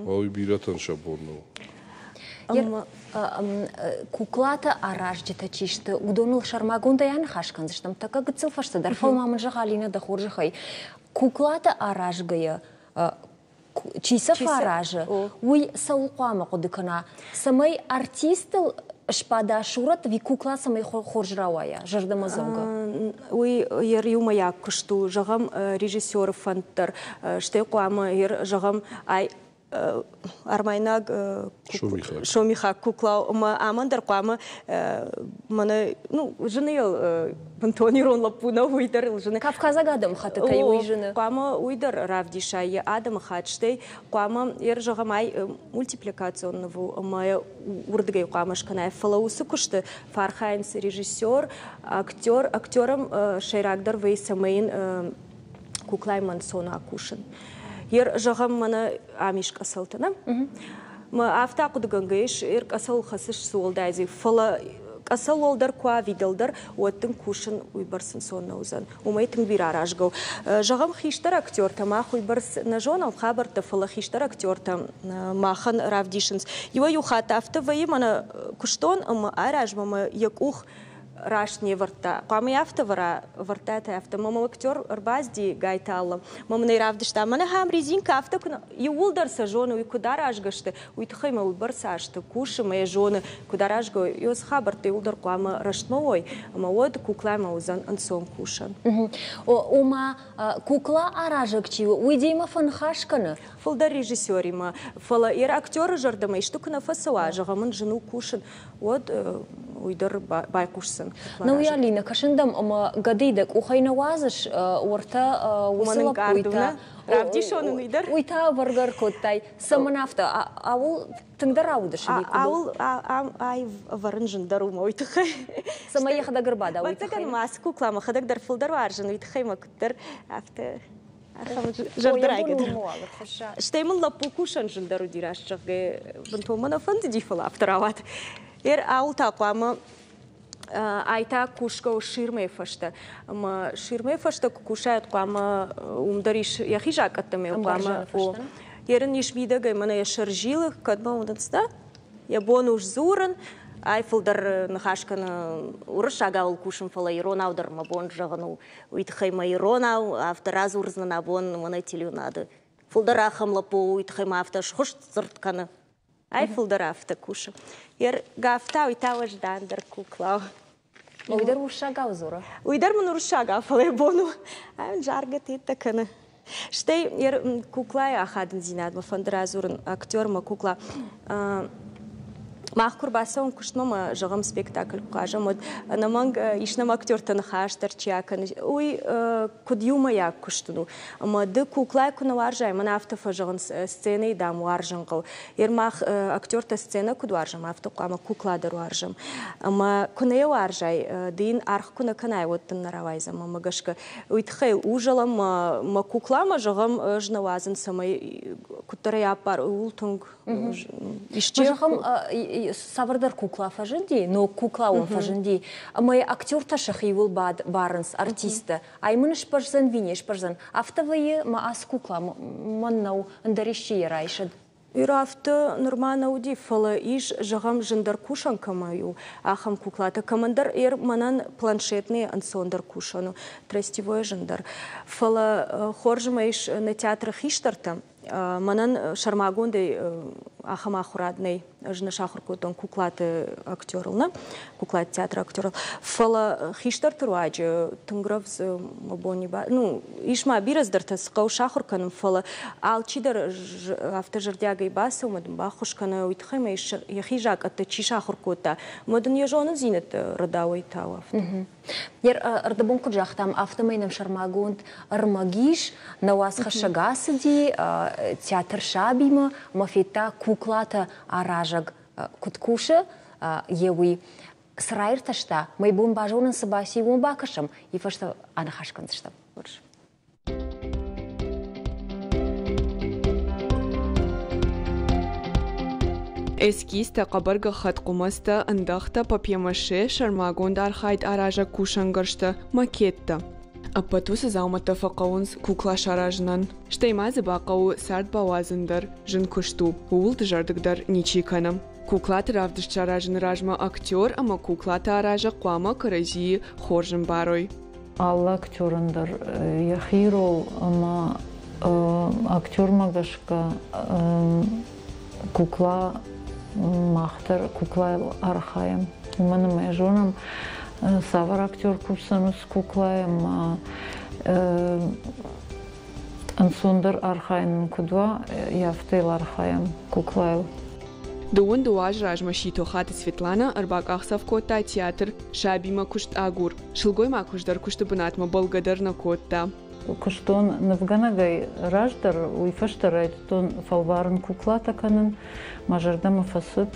Уый бирӕтӕн сӕ бон нӕу. Куклатӕ аразджытӕ чи сты, уыдоныл сӕрмагондӕй аныхас кӕндзыстӕм тӕккӕ гыццыл фӕстӕдӕр. Фӕлӕ ма мын зӕгъ, Алинӕ, дӕ хорзӕхӕй, куклатӕ аразгӕйӕ чи сӕ фӕаразы, уый цӕуыл хъуамӕ хъуыды кӕна, цӕмӕй артистыл сбада сурӕт ӕви кукла цӕмӕй хорз рауайа, зӕрдӕмӕдзӕугӕ? Уый йӕ иумӕйаг куыст у, зӕгъӕм, режиссеры фӕнд дӕр, стӕй хъуамӕ, зӕгъӕм, ай армайнаг сомихаг кукла ӕмӕ амӕн дӕр хъуамӕ мӕнӕ ну зыны йыл бынтон ирон лӕппу нӕу, уый дӕр ыл зыны. Кавказаг адӕмыхӕттытӕй уый зыны. Хъуамӕ уый дӕр равдиса йӕ адӕмыхатт, стӕй хъуамӕ йӕ зӕгъӕм ай мультипликацион ныв у ӕмӕ уырдыгӕй хъуамӕ скӕнай. Фӕлӕ уыцы куысты фӕархайынц режиссер, актер. Актерӕн сӕйрагдӕр вӕййы, цӕмӕй йын куклайы мӕнцон акусын. Ер зӕгъӕм, мӕнӕ ам ис къӕцӕлтӕ, нӕ? Мӕ афтӕ ахъуыдыгӕнгӕ ис, ер къӕцӕл хӕцыс цы уӕлдай дзы, фӕлӕ къӕцӕл уӕлдӕр куы ӕви дӕлдӕр, уӕд дын кусын уыйбӕрц ӕнцон нӕ уыдзӕн. Уымӕй тынг бирӕ аразгӕ у. Зӕгъӕм, хистӕр актертӕ мах уыйбӕрц нӕ зонӕм хабӕрттӕ, фӕлӕ хистӕр актертӕ махӕн равдисынц. Иуӕй-иу хатт афтӕ вӕййы, мӕнӕ куыстон ӕмӕ айразмӕ мӕ йӕ къух раст не вӕрдта. Хъуамӕ афтӕ вӕра, вӕрдта афтӕ. Мӕ актер ӕрбацыди Гайталы. Мӕ мын ӕй равдыста. Мӕнӕ ахӕм резинкӕ афтӕ куы иууылдӕр сӕ зоны, уый куыд аразгӕ сты, уый тыххӕй мӕ уыйбӕрц азты кусы, мӕ йӕ зоны, куыд аразгӕ у. Уыцы хабӕрттӕ иууылдӕр хъуамӕ рӕстмӕ уой, ӕмӕ уӕд куклаимӕ уыдзӕн ӕнцон кусӕн. Ома, кукла аразӕг чи у, уый демӕ фӕныхас кӕны? Фылдӕр режиссеримӕ. Фӕлӕ йӕ актеры зӕрдӕмӕ исты куы нӕ фӕцӕуа, зӕгъӕм ын зын у кусын, уӕд уый дӕр байхъусдзӕн. Ну, уый, Алина, кӕсын дӕм ӕмӕ гӕдыйы дӕ къухӕй нӕ уадзыс, уӕртӕ уыцы лӕппуйтӕ. Равдисон ын уый дӕр. Уый та ӕвӕргӕ ӕркодтай. Цӕмӕн афтӕ? Ауыл тынгдӕр аудыс ӕви куыд? Ауыл аив ӕвӕрын зындӕр у мӕ уый тыххӕй. Цӕмӕй йӕхӕдӕг ӕрбада, уый тыххӕй. Ӕвӕццӕгӕн ма ацы кукла мӕхӕдӕг дӕр фылдӕр уарзын, уый тыххӕй мӕ куыддӕр афтӕ ахӕм зӕрдӕрайгӕ дӕр. Стӕй мын лӕппу кусӕн зындӕр уыди, раст зӕгъгӕ, бынтон мӕ нӕ фӕндыди, фӕлӕ афтӕ рауад. Ер ауыл та хъуамӕ ай та кусгӕ у ширмӕйы фӕстӕ. Ӕмӕ ширмӕйы фӕстӕ куы кусай, хъуамӕ уым дӕр ис йӕхи закъӕттӕ ӕмӕ хъуамӕ Ер ын ис мидӕгӕй мӕнӕ йӕ сӕр зилы, кӕдмӕ уынынц, да? Йӕ бон у сдзурын, ай фылдӕр ныхас кӕны уырыссагау кусын, фӕлӕ иронау дӕр мӕ бон зӕгъын у. Уый тыххӕй мӕ иронау афтӕ радзурдзынӕн абон мӕнӕ телеуынады. Фылдӕр ахӕм лӕппу у, уый тыххӕй мӕ афтӕ схуыст дзырд кӕны. Ай фылдӕр афтӕ кусы. Ер гафта уый та уӕздандӕр кукла. Уый дӕр уырыссагау дзуры? Уый дӕр мын уырыссагау, фӕлӕ бон у. Ай мын заргӕ теттӕ кӕны. Стӕй куклайы ахадындзинадмӕ фӕнды радзурын актермӕ кукла. Мах куы рбацӕуӕм куыстмӕ мӕ, зӕгъӕм, спектакль куы хъазӕм, уӕд ӕнӕмӕнг ис нӕм актертӕ ныхас дӕр чи акӕны, уый куыд иумӕйаг куыст у. Ӕмӕ ды куклайы куы нӕ уарзай, мӕнӕ афтӕ фӕзӕгъынц, сценӕйы, дам, уарзын хъӕуы. Ер мах актертӕ сценӕ куыд уарзӕм, афтӕ хъуамӕ кукла дӕр уарзӕм. Ӕмӕ куы нӕ йӕ уарзай, ды йын аргъ куы нӕ кӕнай, уӕд дын нӕ рауайдзӕн, мӕнмӕ гӕсгӕ. Уый тыххӕй узӕлӕм мӕ кукламӕ, зӕгъӕм, ӕз нӕ уадзын, цӕмӕй куыддӕр ӕй аппар, ууыл тынг исчи. Зӕгъӕм, цавӕрдӕр кукла фӕзынди, ног кукла уым фӕзынди, ӕмӕ актертӕ сӕхиуыл барынц, артисттӕ. Ай мын сбӕздзӕн, ви не сбӕздзӕн. Афтӕ вӕййы, мӕ ацы кукла мӕн нӕу, ӕндӕр исчи йӕ райсӕд. Ирӕфты нырма нӕ уыди, фӕлӕ ис, зӕгъӕм, зындӕр кусӕн кӕмӕй у, ахӕм куклатӕ. Кӕмӕндӕр мӕнӕн планшетный ӕнцондӕр кусӕн у, тростевой зындӕр. Фӕлӕ хорз ӕмӕ ис нӕ театры хистӕртӕ. Мӕнӕн сӕрмагондӕй ахӕм ахуырад нӕй. Ӕз нӕ сахуыр кодтон куклаты актерыл, нӕ, куклаты театры актерыл. Фӕлӕ хистӕрты руаджы тынг рӕвдз мӕ бон ну, ис ма бирӕ цыдӕртӕ цы хъӕуы сахуыр кӕнын, фӕлӕ алчидӕр афтӕ зӕрдиагӕй бацӕуы ӕмӕ дын баххуыс кӕны, уый тыххӕй ма йӕхи закъӕттӕ чи сахуыр кодта, ӕмӕ дын йӕ зонындзинӕдтӕ рӕдауӕй тауы афтӕ. Ӕрдӕбон куыд загътам, афтӕмӕй нӕм сӕрмагонд ӕрмӕг ис, нӕ уацхӕссӕг ацыди театр сабимӕ ӕмӕ федта куклатӕ аразӕг куыд кусы, йе уый. Цы раиртӕста, мӕ бон базонын цы баци, уым бакӕсӕм, и фӕстӕ аныхас кӕндзыстӕм. Хорз. Эскизтӕ, хъӕбӕр гӕххӕтт хъуымӕцтӕ, ӕндӕхтӕ, папье-маше, сӕрмагонд архайд аразӕг кусӕнгӕрзтӕ, макеттӕ. Ӕппӕт уыцы дзаумӕттӕ фӕхъӕуынц кукла саразынӕн. Стӕй ма дзы бахъӕуы цард бауадзын дӕр, зын куыст у, ууыл дызӕрдыг дӕр ничи кӕны. Куклаты равдыст саразыны размӕ актер ӕмӕ куклаты аразӕг хъуамӕ кӕрӕдзийы хорз ӕмбарой. Алы актерӕн дӕр йӕхи рол ӕмӕ актермӕ гӕсгӕ кукла мах дӕр куклайыл архайӕм. Уымӕн ӕмӕ зонӕм, цавӕр актер кусдзӕн уыцы куклайы ӕмӕ ӕнцондӕр архайын куыд уа, афтӕ йыл архайӕм куклайыл. Дыууын дыууӕ азы размӕ Ситохаты Светланӕ ӕрбакъахдзӕф кодта театр «Сабимӕ куыст агур». Сылгоймаг хуыздӕр куысты бынатмӕ бӕлгӕ дӕр нӕ кодта. Куыстон нывгӕнӕгӕй раздӕр, уый фӕстӕ райдыдтон фӕлварын куклатӕ кӕнын. Мӕ зӕрдӕмӕ фӕцыд.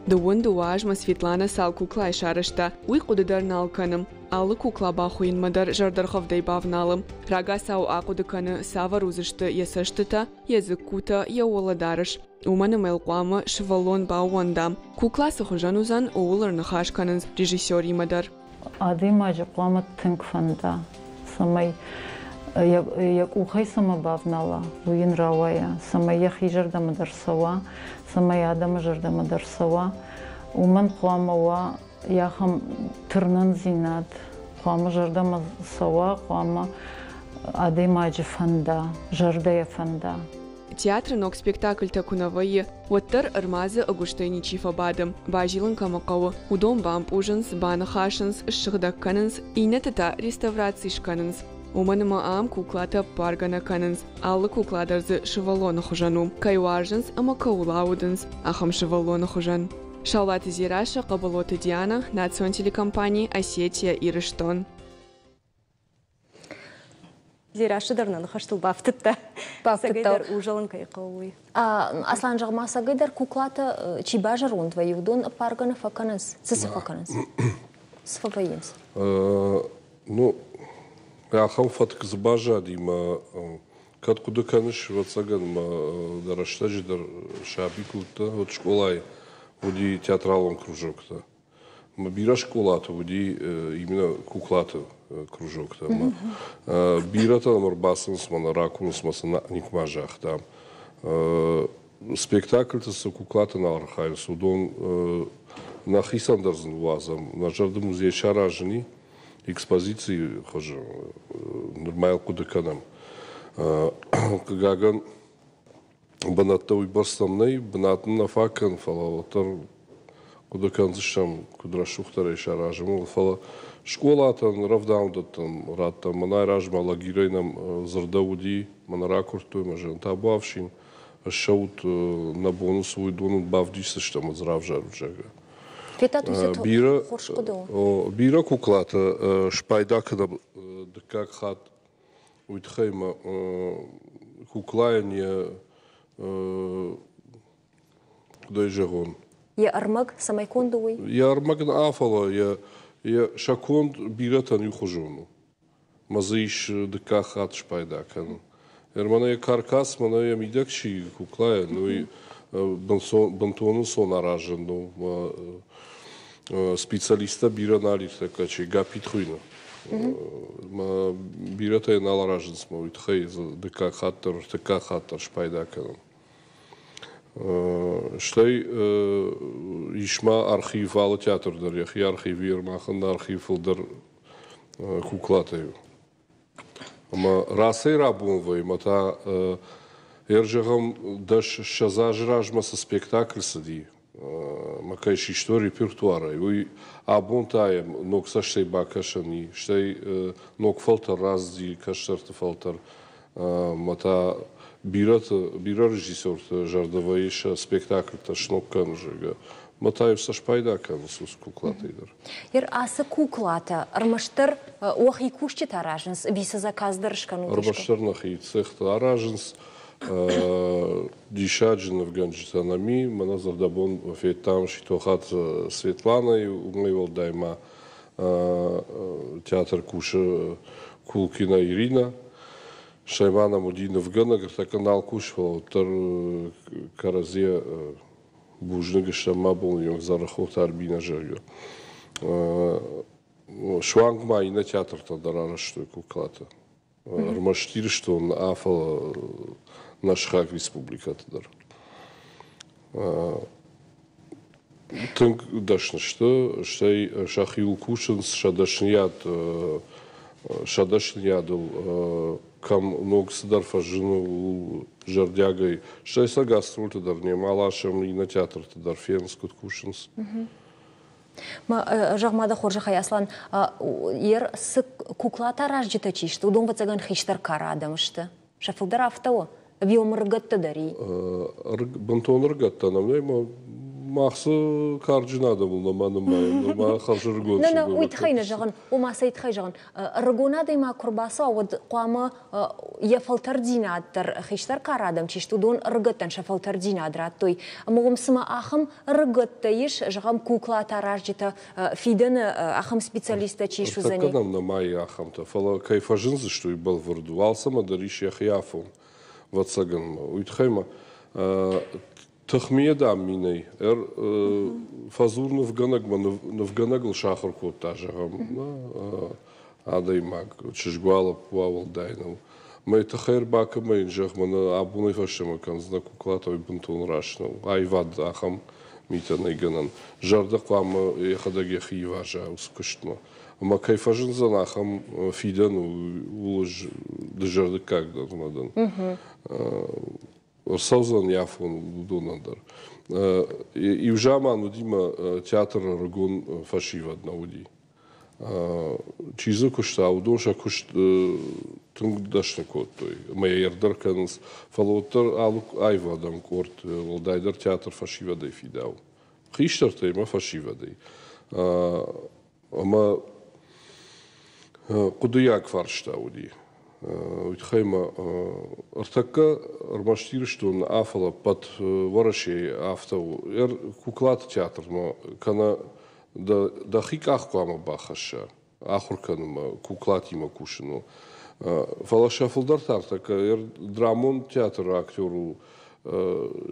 Дыууын дыууӕ азмӕ Светланӕ цал куклайы сарӕзта, уый хъуыды дӕр нал кӕны. Алы кукла бахуыйынмӕ дӕр зӕрдӕргъӕвдӕй бавналы. Рагацау ахъуыды кӕны, цавӕр уыдзысты йӕ цӕстытӕ, йӕ дзыккутӕ, йӕ уӕлӕдарӕс. Уымӕн ӕмӕ йыл хъуамӕ сывӕллон баууӕнда. Кукла цы хуызӕн уыдзӕн, ууыл ӕрныхас кӕнынц режиссеримӕ дӕр. Адӕймаджы хъуамӕ тынг фӕнда, цӕмӕй йӕ къухӕй цӕмӕ бавнала, уый йын рауайа, цӕмӕй йӕхи зӕрдӕмӕ дӕр цӕуа, цӕмӕй адӕмы зӕрдӕмӕ дӕр цӕуа. Уымӕн хъуамӕ уа ахӕм тырнындзинад, хъуамӕ зӕрдӕмӕ цӕуа, хъуамӕ адӕймаджы фӕнда, зӕрдӕйӕ фӕнда. Театры ног спектакльтӕ куы нӕ вӕййы, уӕддӕр ӕрмадзы ӕгуыстӕй ничи фӕбады. Базилын кӕмӕ хъӕуы, уыдон бампъузынц, баныхасынц, ссыгъдӕг кӕнынц, иннӕтӕ та реставраци скӕнынц. Уымӕн ӕмӕ ам куклатӕ ӕппаргӕ нӕ кӕнынц, алы кукла дӕр дзы сывӕллоны хуызӕн у, кӕй уарзынц ӕмӕ кӕуыл аудынц, ахӕм сывӕллоны хуызӕн. Саулаты Дзерассӕ, Хъӕбӕлоты Диана, национ телекомпани «Осетия Ирыстон». Дзерассӕ дӕр нӕ ныхӕстыл бафтыдта. Бафтыдта. Цӕгӕйдӕр узӕлын кӕй хъӕуы, уый. Аслан, зӕгъ-ма, цӕгӕйдӕр куклатӕ чи базӕронд вӕййы, уыдон ӕппаргӕ нӕ фӕкӕнынц? Цы цы фӕкӕнынц? Цы фӕвӕййынц? Ну, ахӕм фӕтк дзы баззади мӕ кӕд хъуыды кӕныс, ӕвӕццӕгӕн мӕ дӕ рӕстӕджы дӕр саби куы уыдтӕ, уӕд скъолайы уыди театралон кружоктӕ. Мӕ бирӕ скъолаты уыди именно куклаты кружоктӕ. Бирӕтӕ нӕм ӕрбацӕуынц мӕнӕ ракурынц мӕ сын никуыма загътам. Спектакльты цы куклаты нал архайынц, уыдон нӕхицӕн дӕр дзы ныууадзӕм. Нӕ зӕрды музей саразын и экспозицийы хуызы нырма йыл хъуыды кӕнӕм. Хъыгагӕн, бынӕттӕ уыйбӕрц нӕм нӕй, бынат нын нӕ фаг кӕны, фӕлӕ уӕддӕр Хъуыды кӕндзыстӕм, куыд рӕсугъддӕрӕй саразӕм, ууыл. Фӕлӕ скъолатӕн, рӕвдауӕндӕттӕн радтам. Мӕнӕй размӕ лагерӕй нӕм дзырдӕуыди, мӕнӕ ракуырдтой мӕ зӕгъын, табуафсин, ссӕут, нӕ бон цы у, уыдон бавдисдзыстӕм, ӕз равзарут, зӕгъгӕ. Федтат, уыцы Бирӕ, хорз хъуыды у. Бирӕ куклатӕ спайда кӕнӕм дыккаг хатт. Уый тыххӕй мӕ куклайӕн йӕ куыдӕй зӕгъон. Йӕ ӕрмӕг цӕмӕй конд у, уый? Йӕ ӕрмӕг нӕ, фӕлӕ йӕ сӕ конд бирӕтӕн иухуызон у. Мӕ дзы ис дыккаг хатт спайда кӕнын. Мӕнӕ йӕ каркас, мӕнӕ йӕ мидӕг чи куклайӕн, уый бынтон ӕнцон аразӕн у. Специалисттӕ бирӕ нал ис, тӕккӕ чи гапит хуыйны. Бирӕтӕ йӕ нал аразынц, мӕ уый тыххӕй дзы дыккаг хатт дӕр, ӕртыккаг хатт дӕр спайда кӕнын. Стӕй ис ма архив, алы театр дӕр йӕхи архив, Ермаханны архив фылдӕр куклатӕй у. Ӕмӕ рацӕй-рабон вӕййы, ӕмӕ та ӕрзӕгъӕм, 10-20 азы размӕ цы спектакль цыди, ӕмӕ кӕй систой репертуарӕй, уый абон та йӕм ног цӕстӕй бакӕсӕн и, стӕй ног фӕлтӕр рацыди, кӕстӕрты фӕлтӕр, ӕмӕ та бирӕты, бирӕ режиссерты зӕрдӕ вӕййы сӕ спектакльтӕ сног кӕнын, зӕгъгӕ. Ӕмӕ та-иу сӕ спайда кӕнынц уыцы куклатӕй дӕр. Ер ацы куклатӕ ӕрмӕстдӕр уӕхи кусджытӕ аразынц, ӕви сӕ заказ дӕр скӕнут? Ӕрмӕстдӕр нӕхи цехты аразынц. Диссаджы нывгӕнджытӕ нӕм и. Мӕнӕ зӕрдӕбон федтам Ситохаты Светланӕйы, уымӕй уӕлдай ма театр кусы Кулкина Ирина. Стӕй ма нӕм уыди нывгӕнӕг, ӕртӕккӕ нал кусы, фӕлӕ уӕддӕр кӕрӕдзийӕ бузныг стӕм мӕ бон йог Дзӕрӕхохты Альбинӕ, зӕгъгӕ. Суанг ма иннӕ театртӕ дӕр арӕзтой куклатӕ. Ӕрмӕст Ирыстон нӕ, фӕлӕ нӕ сыхаг республикӕты дӕр. Тынг дӕсны сты, стӕй сӕхиуыл кусынц, сӕ дӕсныйад сӕ дӕсныйадыл кӕм ног цыдӕр фӕзыны, ууыл зӕрдиагӕй. Стӕй сӕ гастрольты дӕр немӕ аласӕм, иннӕ театрты дӕр фенынц, куыд кусынц. Зӕгъ-ма дӕ хорзӕхӕй, Аслан, ер цы куклатӕ аразджытӕ чи сты, уыдон ӕвӕццӕгӕн хистӕр кары адӕм сты. Сӕ фылдӕр афтӕ у? Ӕви уым ӕрыгӕттӕ дӕр и? Бынтон ӕрыгӕттӕ нӕм нӕй, мах цы карджын адӕмыл нӕма нымайӕм, нырма хӕрзӕрыгон. Нӕ, нӕ, уый тыххӕй нӕ зӕгъын, ома цӕй тыххӕй зӕгъын. Ӕрыгон адӕймаг куы рбацӕуа, уӕд хъуамӕ йӕ фӕлтӕрддзинад дӕр хистӕр кары адӕм чи сты, уыдон ӕрыгӕттӕн сӕ фӕлтӕрддзинад радтой. Ӕмӕ уым цыма ахӕм ӕрыгӕттӕ ис, зӕгъӕм, куклатӕ аразджытӕ, фидӕны ахӕм специалисттӕ чи суыдзӕни? Ныртӕккӕ нӕм нӕма и ахӕмтӕ, фӕлӕ кӕй фӕзындзысты, уый бӕлвырд у. Алцӕмӕ дӕр ис йӕхи афон, ӕвӕццӕгӕн. Уый тыххӕй ма тыхмийӕ дам минӕй фӕдзур нывгӕнӕгмӕ, нывгӕнӕгыл сахуыр кодта, зӕгъӕм, адӕймаг, чызг уа, лӕппу уа, уӕлдай нӕу. Мӕ тыххӕй ӕрбакӕн ӕмӕ йын зӕгъ, мӕнӕ абонӕй фӕстӕмӕ кӕндзынӕ куклатӕ, уый бынтон раст нӕу. Аивад ахӕм митӕ нӕй гӕнӕн. Зӕрдӕ хъуамӕ йӕхӕдӕг йӕхи иваза уыцы куыстмӕ. Ӕмӕ кӕй фӕзындзӕн ахӕм фидӕн, ууыл ӕз дызӕрдыггаг дӕр нӕ дӕн. Ӕрцӕудзӕн йӕ афон уыдонӕн дӕр. Иу заман уыди мӕ театры ӕрыгон фӕсивӕд нӕ уыди. Чи дзы куыста, уыдон сӕ куыст тынг дӕсны кодтой ӕмӕ йӕ ӕрдӕр кӕнынц. Фӕлӕ уӕддӕр алы аивадон къорд, уӕлдайдӕр театр фӕсивӕдӕй фидауы. Хистӕртӕй ӕмӕ фӕсивӕдӕй. Ӕмӕ хъуыдыйаг фарста уыди. Уый тыххӕй ма ӕртӕккӕ ӕрмӕст Ирыстоны нӕ, фӕлӕ ӕппӕт Уӕрӕсейы афтӕ у. Куклаты театрмӕ кӕнӕ дӕхи къах хъуамӕ бахӕсса ахуыр кӕнынмӕ, куклатимӕ кусыныл. Фӕлӕ сӕ фылдӕр та ӕртӕккӕ драмон театры актер у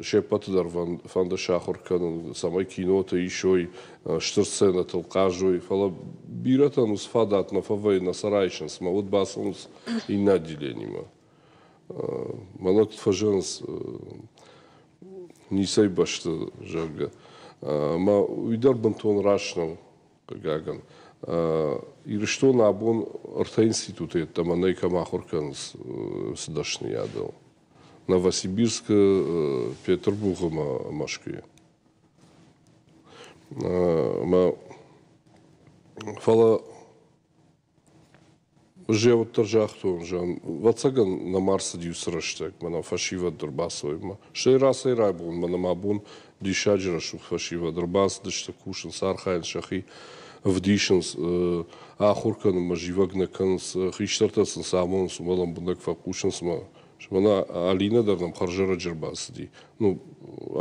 се ппӕты дӕр фӕнды сахуыр кӕнын, цӕмӕй киноты исой, стыр сценӕтыл хъазой, фӕлӕ бирӕтӕн уыцы фадат нӕ фӕвӕййы, нӕ сӕ райсынц, мӕ уӕд бацӕуынц иннӕ отделенимӕ. Мӕнӕ куыд фӕзӕгъынц, ницӕй бӕсты, зӕгъгӕ. Ӕмӕ уый дӕр бынтон раст нӕу, хъыгагӕн. Ирыстоны абон ӕртӕ институты йеддӕмӕ нӕй, кӕм ахуыр кӕнынц цы дӕсныйадыл. Новосибирскы, Петербургы ӕмӕ Мӕскуыйы. Ӕмӕ фӕлӕ ӕз уӕддӕр загътон, зӕгъын, ӕвӕццӕгӕн нӕма ӕрцыди уыцы рӕстӕг, мӕнӕ фӕсивӕд ӕрбацӕуой ӕмӕ стӕй рацӕй-рабон мӕнӕ мӕ бон диссаджы рӕсугъд фӕсивӕд ӕрбацыдысты, кусынц, архайынц сӕхи, ӕвдисынц, ахуыр кӕнынмӕ зивӕг нӕ кӕнынц, хистӕртӕ сын цы амонынц, уымӕ лӕмбынӕг фӕхъусынц ӕмӕ мӕнӕ Алинӕ дӕр нӕм хӕрзӕрӕджы ӕрбацыди. Ну,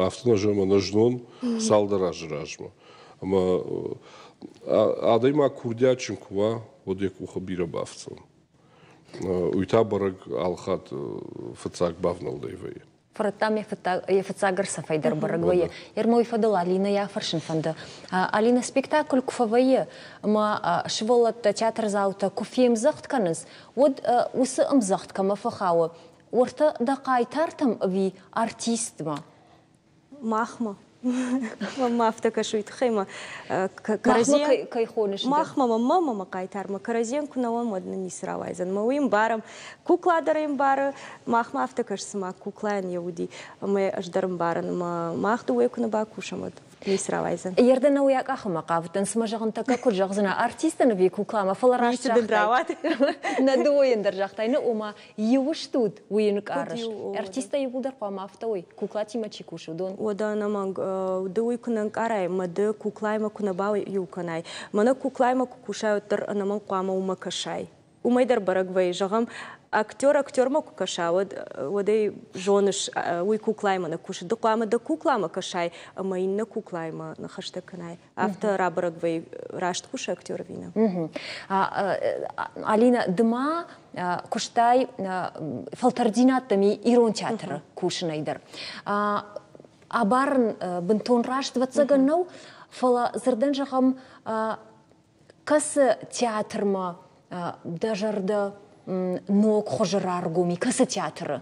афтӕ нӕ зӕгъын, мӕнӕ знон цалдӕр азы размӕ. Ӕмӕ адӕймаг курдиатджын куы уа, уӕд йӕ къухы бирӕ бафтдзӕн. Уый та бӕрӕг алхатт фыццаг бавнӕлдӕй вӕййы. Фырыдтам йӕ фыццаг ӕрцӕфӕй дӕр бӕрӕг вӕййы. Ермой фӕдыл Алинӕ йӕ афӕрсын фӕнды. Алинӕ спектакль куы фӕвӕййы ӕмӕ сывӕллӕттӕ, театрдзаутӕ куы фемдзӕгъд кӕнынц, уӕд уыцы ӕмдзӕгъд кӕмӕ фӕхауы, уӕртӕ дӕ хъайтартӕм ӕви артистмӕ? Махмӕ. Мӕнмӕ афтӕ кӕсы, уый тыххӕй мӕ кӕрӕдзийӕн кӕй хоныс? Махмӕ, мӕнмӕ, мӕ хъайтармӕ кӕрӕдзийӕн куы нӕ уӕм, уӕд нын ницы рауайдзӕн. Мӕ уый ӕмбарӕм. Кукла дӕр ӕмбары, махмӕ афтӕ кӕсы, цыма куклайӕн йӕ уыди. Ӕмӕ ӕз дӕр ӕмбарын, ӕмӕ мах дыууӕ куы нӕ бакусӕм, уӕд ницы рауайдзӕн. Ердӕ нӕ уый акъахынмӕ хъавыдтӕн, цыма зӕгъын тӕккӕ куыд зӕгъдзынӕ, артистӕн ӕви кукламӕ, фӕлӕ раст загътай. Нӕ дыууӕйӕн дӕр загътай, ну, ома иу стут, уый ӕнкъарыс. Артисттӕ иууылдӕр хъуамӕ афтӕ уой, куклатимӕ чи кусы, уыдон. Уӕдӕ ӕнӕмӕнг, ды уый куы нӕ ӕнкъарай, мӕ ды куклаимӕ куы нӕ баиу кӕнай, мӕнӕ куклаимӕ куы кусай, уӕддӕр ӕнӕмӕнг хъуамӕ уымӕ кӕсай. Уымӕй дӕр бӕрӕг вӕййы, зӕгъӕм, актер актермӕ куы кӕса, уӕд, уӕд ӕй зоныс, уый куклаимӕ нӕ кусы. Ды хъуамӕ дӕ кукламӕ кӕсай ӕмӕ иннӕ куклаимӕ ныхӕстӕ кӕнай. Афтӕ рабӕрӕг вӕййы, раст кусы актер ӕви нӕ. Алина, ды ма куыстай фӕлтӕрддзинӕдтӕм ирон театры кусынӕй дӕр. Абарын бынтон раст ӕвӕццӕгӕн нӕу, фӕлӕ дзырдӕн зӕгъӕм, кӕцы театрмӕ дӕ зӕрдӕ ног хуызы раргом и, кӕцы театры?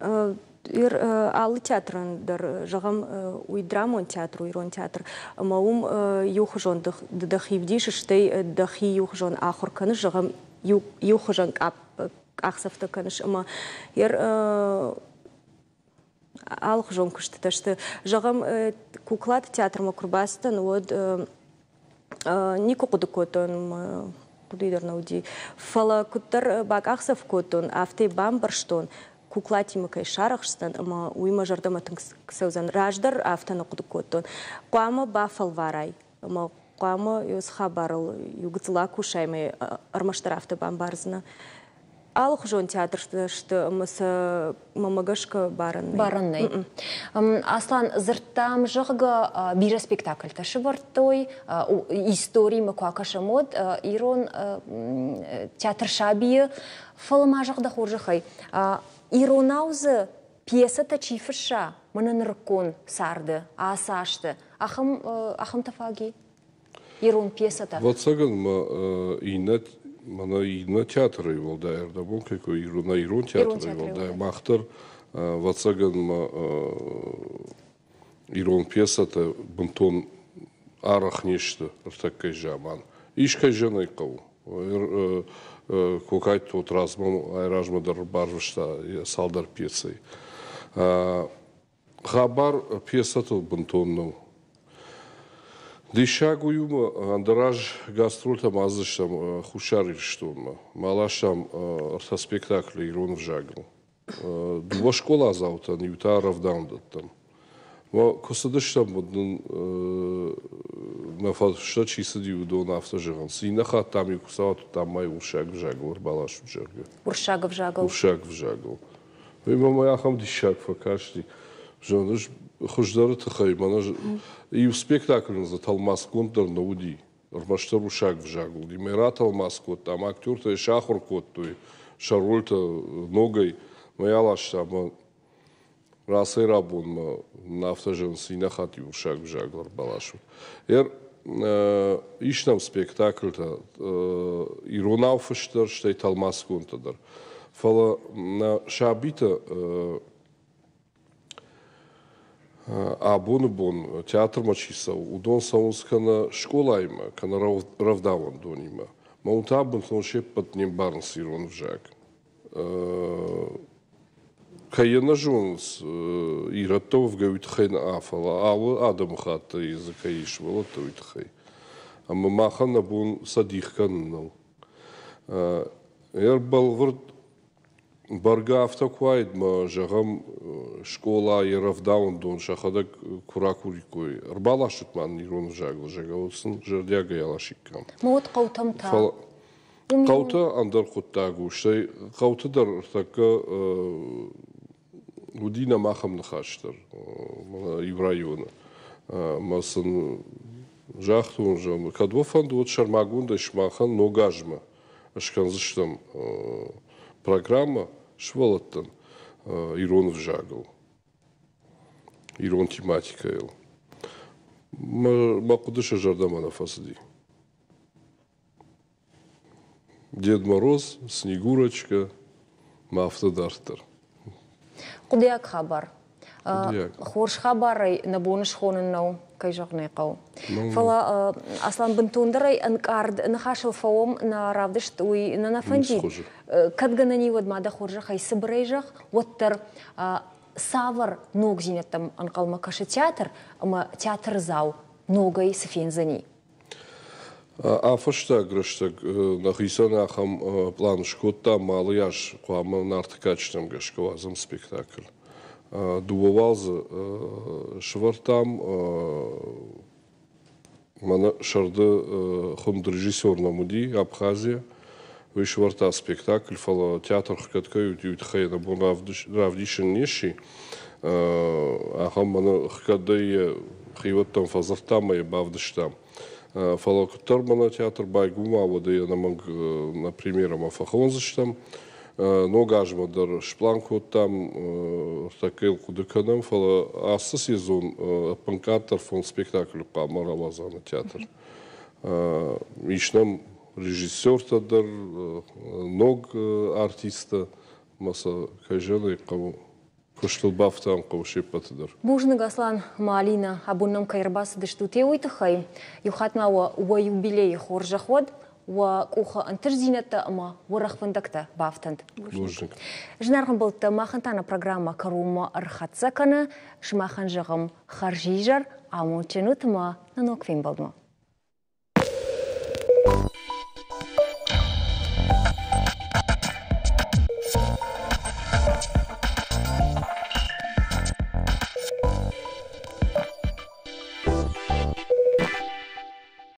Алы театрӕн дӕр, зӕгъӕм, уый драмон театр у, ирон театр, ӕмӕ уым иухуызон ды дӕхи вдисыс, стӕй дӕхи иухуызон ахуыр кӕныс, зӕгъӕм, иухуызон къахдзӕфтӕ кӕныс ӕмӕ алыхуызон куыстытӕ сты. Зӕгъӕм, куклаты театрмӕ куы рбацыдтӕн, уӕд никуы хъуыды кодтон, хъуыды дӕр нӕ уыди. Фӕлӕ куыддӕр бакъахдзӕф кодтон, афтӕ бамбӕрстон, куклатимӕ кӕй сарӕхсдзӕн ӕмӕ уый мӕ зӕрдӕмӕ тынг цӕудзӕн. Раздӕр афтӕ нӕ хъуыды кодтон. Хъуамӕ бафӕлварай ӕмӕ хъуамӕ уыцы хабарыл иу гыццыл акусай ӕмӕ ӕрмӕстдӕр афтӕ бамбардзынӕ. Алыхуызон театртӕ сты ӕмӕ сӕ мӕнмӕ гӕсгӕ барӕн нӕй. Барӕн нӕй. Аслан, дзырдтам, зӕгъгӕ, бирӕ спектакльтӕ сӕвӕрдтой. Историмӕ куы акӕсӕм, уӕд ирон театр сабийы. Фӕлӕ ма зӕгъ дӕ хорзӕхӕй, иронау дзы пьесӕтӕ чи фысса, мӕнӕ нырыккон царды, ацы азты, ахӕм ахӕмтӕ фаг и? Ирон пьесӕтӕ. Ӕвӕццӕгӕн ма иннӕ мӕнӕ иннӕ театрӕй уӕлдай ӕрдӕбон кӕй кой ирон ирон театрӕй уӕлдай мах дӕр ӕвӕццӕгӕн ма ирон пьесӕтӕ бынтон арӕх не сты ӕртӕккӕй заман. Искӕй зӕнӕй хъӕуы. Кокайты Тотрадзмӕ айразмӕ дӕр барвыста цалдӕр пьесӕйы. Хабар пьесӕтыл бынтон нӕу. Диссаг уый у, ӕндӕр аз гастрольтӕм ацыдыстӕм Хуссар Ирыстонмӕ. Ма ластам ӕртӕ спектаклы ирон ӕвзагыл. Дыууӕ скъоладзаутӕн, иу та рӕвдауӕндӕттӕм. Куы цыдыстӕм, уӕд нын нӕ фӕстӕ чи цыди, уыдон афтӕ зӕгъынц, иннӕ хатт дам-иу куы цӕуат, уӕд дам ма уырыссаг ӕвзагыл ӕрбаласут, зӕгъгӕ. Уырыссаг ӕвзагыл? Уырыссаг ӕвзагыл. Уый мӕм ахӕм диссаг фӕкасти. Зӕгъын, ӕз хуыздӕры тыххӕй мӕнӕ иу спектакль дзы тӕлмацгонд дӕр нӕ уыди. Ӕрмӕстдӕр уырыссаг ӕвзагыл уыди. Мӕ ратӕлмац кодтам, актертӕ сахуыр кодтой сӕ рольтӕ ногӕй. Мӕ аласта мӕ рацӕй-рабонмӕ афтӕ зӕгъынц, иннӕ хатт иу уырыссаг ӕвзагыл ӕрбаласут. Ис нӕм спектакльтӕ иронау фыст дӕр, стӕй тӕлмацгондтӕ дӕр. Фӕлӕ нӕ сабитӕ абоны бон театрмӕ чи цӕуы, уыдон цӕуынц кӕнӕ скъолаимӕ, кӕнӕ рӕвдауӕндонимӕ. Мӕ уым та бынтон се ппӕт не мбарынц ирон ӕвзаг. Кӕй йӕ нӕ зонынц, ирӕттӕ уӕвгӕ уый тыххӕй нӕ, фӕлӕ алы адӕмыхаттӕй дзы кӕй ис сывӕллӕттӕ, уый тыххӕй. Ӕмӕ махӕн нӕ бон сӕ дих кӕнын нӕу. Ӕрбӕлвырд бӕргӕ афтӕ куы уаид, мӕ, зӕгъӕм, скъола йӕ рӕвдауӕндон сӕхӕдӕг куы ракуриккой, ӕрбаласут ма нын ирон ӕвзагыл, зӕгъгӕ, уӕд сын зӕрдиагӕй аласиккам. Ма уӕд хъӕутӕм та? Фӕлӕ хъӕутӕ ӕндӕр хъуыддаг у, стӕй хъӕуты дӕр ӕртӕккӕ уыди нӕм ахӕм ныхас дӕр иу районы. Ӕмӕ сын загътон, зӕгъын, кӕд уӕ фӕнды, уӕд сӕрмагондӕй сымахӕн ног азмӕ скӕндзыстӕм программӕ сывӕллӕттӕн ирон ӕвзагыл, ирон тематикӕйыл. Мӕ хъуыды сӕ зӕрдӕмӕ нӕ фӕцыди. Дед Мороз, Снегурочка, ма афтӕ дарддӕр. Хъуыдыйаг хабар. Хорз хабарӕй нӕ бон схонын нӕу, кӕй зӕгъын ӕй хъӕуы. Фӕлӕ Аслан бынтондӕрӕй ӕнкъард ныхасыл фӕуӕм нӕ равдыст, уый нӕ нӕ фӕндид. Кӕд гӕнӕн и, уӕд ма дӕ хорзӕхӕй цыбырӕй зӕгъ, уӕддӕр цавӕр ногдзинӕдтӕм ӕнхъӕлмӕ кӕсы театр ӕмӕ театрдзау ногӕй цы фендзӕни? А-фӕстаг рӕстӕг нӕхицӕн ахӕм пълан скодтам, алы аз хъуамӕ Нарты кадджытӕм гӕсгӕ уадзӕм спектакль. Дыууӕ уал дзы сӕвӕрдтам. Мӕнӕ сӕрды хуынд режиссер нӕм уыди Абхазийӕ. Уый сӕвӕрдта спектакль, фӕлӕ театр хгӕд кӕй уыди, уый тыххӕй нӕ бон равдисын не сси. Ахӕм мӕнӕ хгӕдӕй хиуӕттӕм фӕдзырдтам ӕмӕ йӕ бавдыстам. Фӕлӕ куыддӕр мӕнӕ театр байгом уа, уӕд ӕй ӕнӕмӕнг нӕ премьерӕмӕ фӕхондзыстӕм. Ног азмӕ дӕр сплан кодтам, ӕртӕккӕ йыл хъуыды кӕнӕм, фӕлӕ ацы сезон ӕппынкъаддӕр фондз спектаклы хъуамӕ рауадза нӕ театр. Ис нӕм режиссертӕ дӕр, ног артисттӕ, ӕмӕ сӕ, кӕй зӕгъын ӕй хъӕуы, куыстыл бафтауын хъӕуы се ппӕты дӕр. Бузныг, Аслан ӕмӕ Алинӕ, абон нӕм кӕй ӕрбацыдыстут, уый тыххӕй. Иу хатт ма уӕ уӕ юбилейы хорзӕх уӕд, уӕ къухы ӕнтыстдзинӕдтӕ ӕмӕ уӕрӕх фӕндӕгтӕ бафтӕнт. Бузныг. Зынаргъ ӕмбӕлттӕ, махӕн та нӕ программӕ кӕронмӕ ӕрхӕццӕ кӕны. Сымахӕн зӕгъӕм хӕрзизӕр, амондджын ут ӕмӕ нӕ ног фембӕлдмӕ.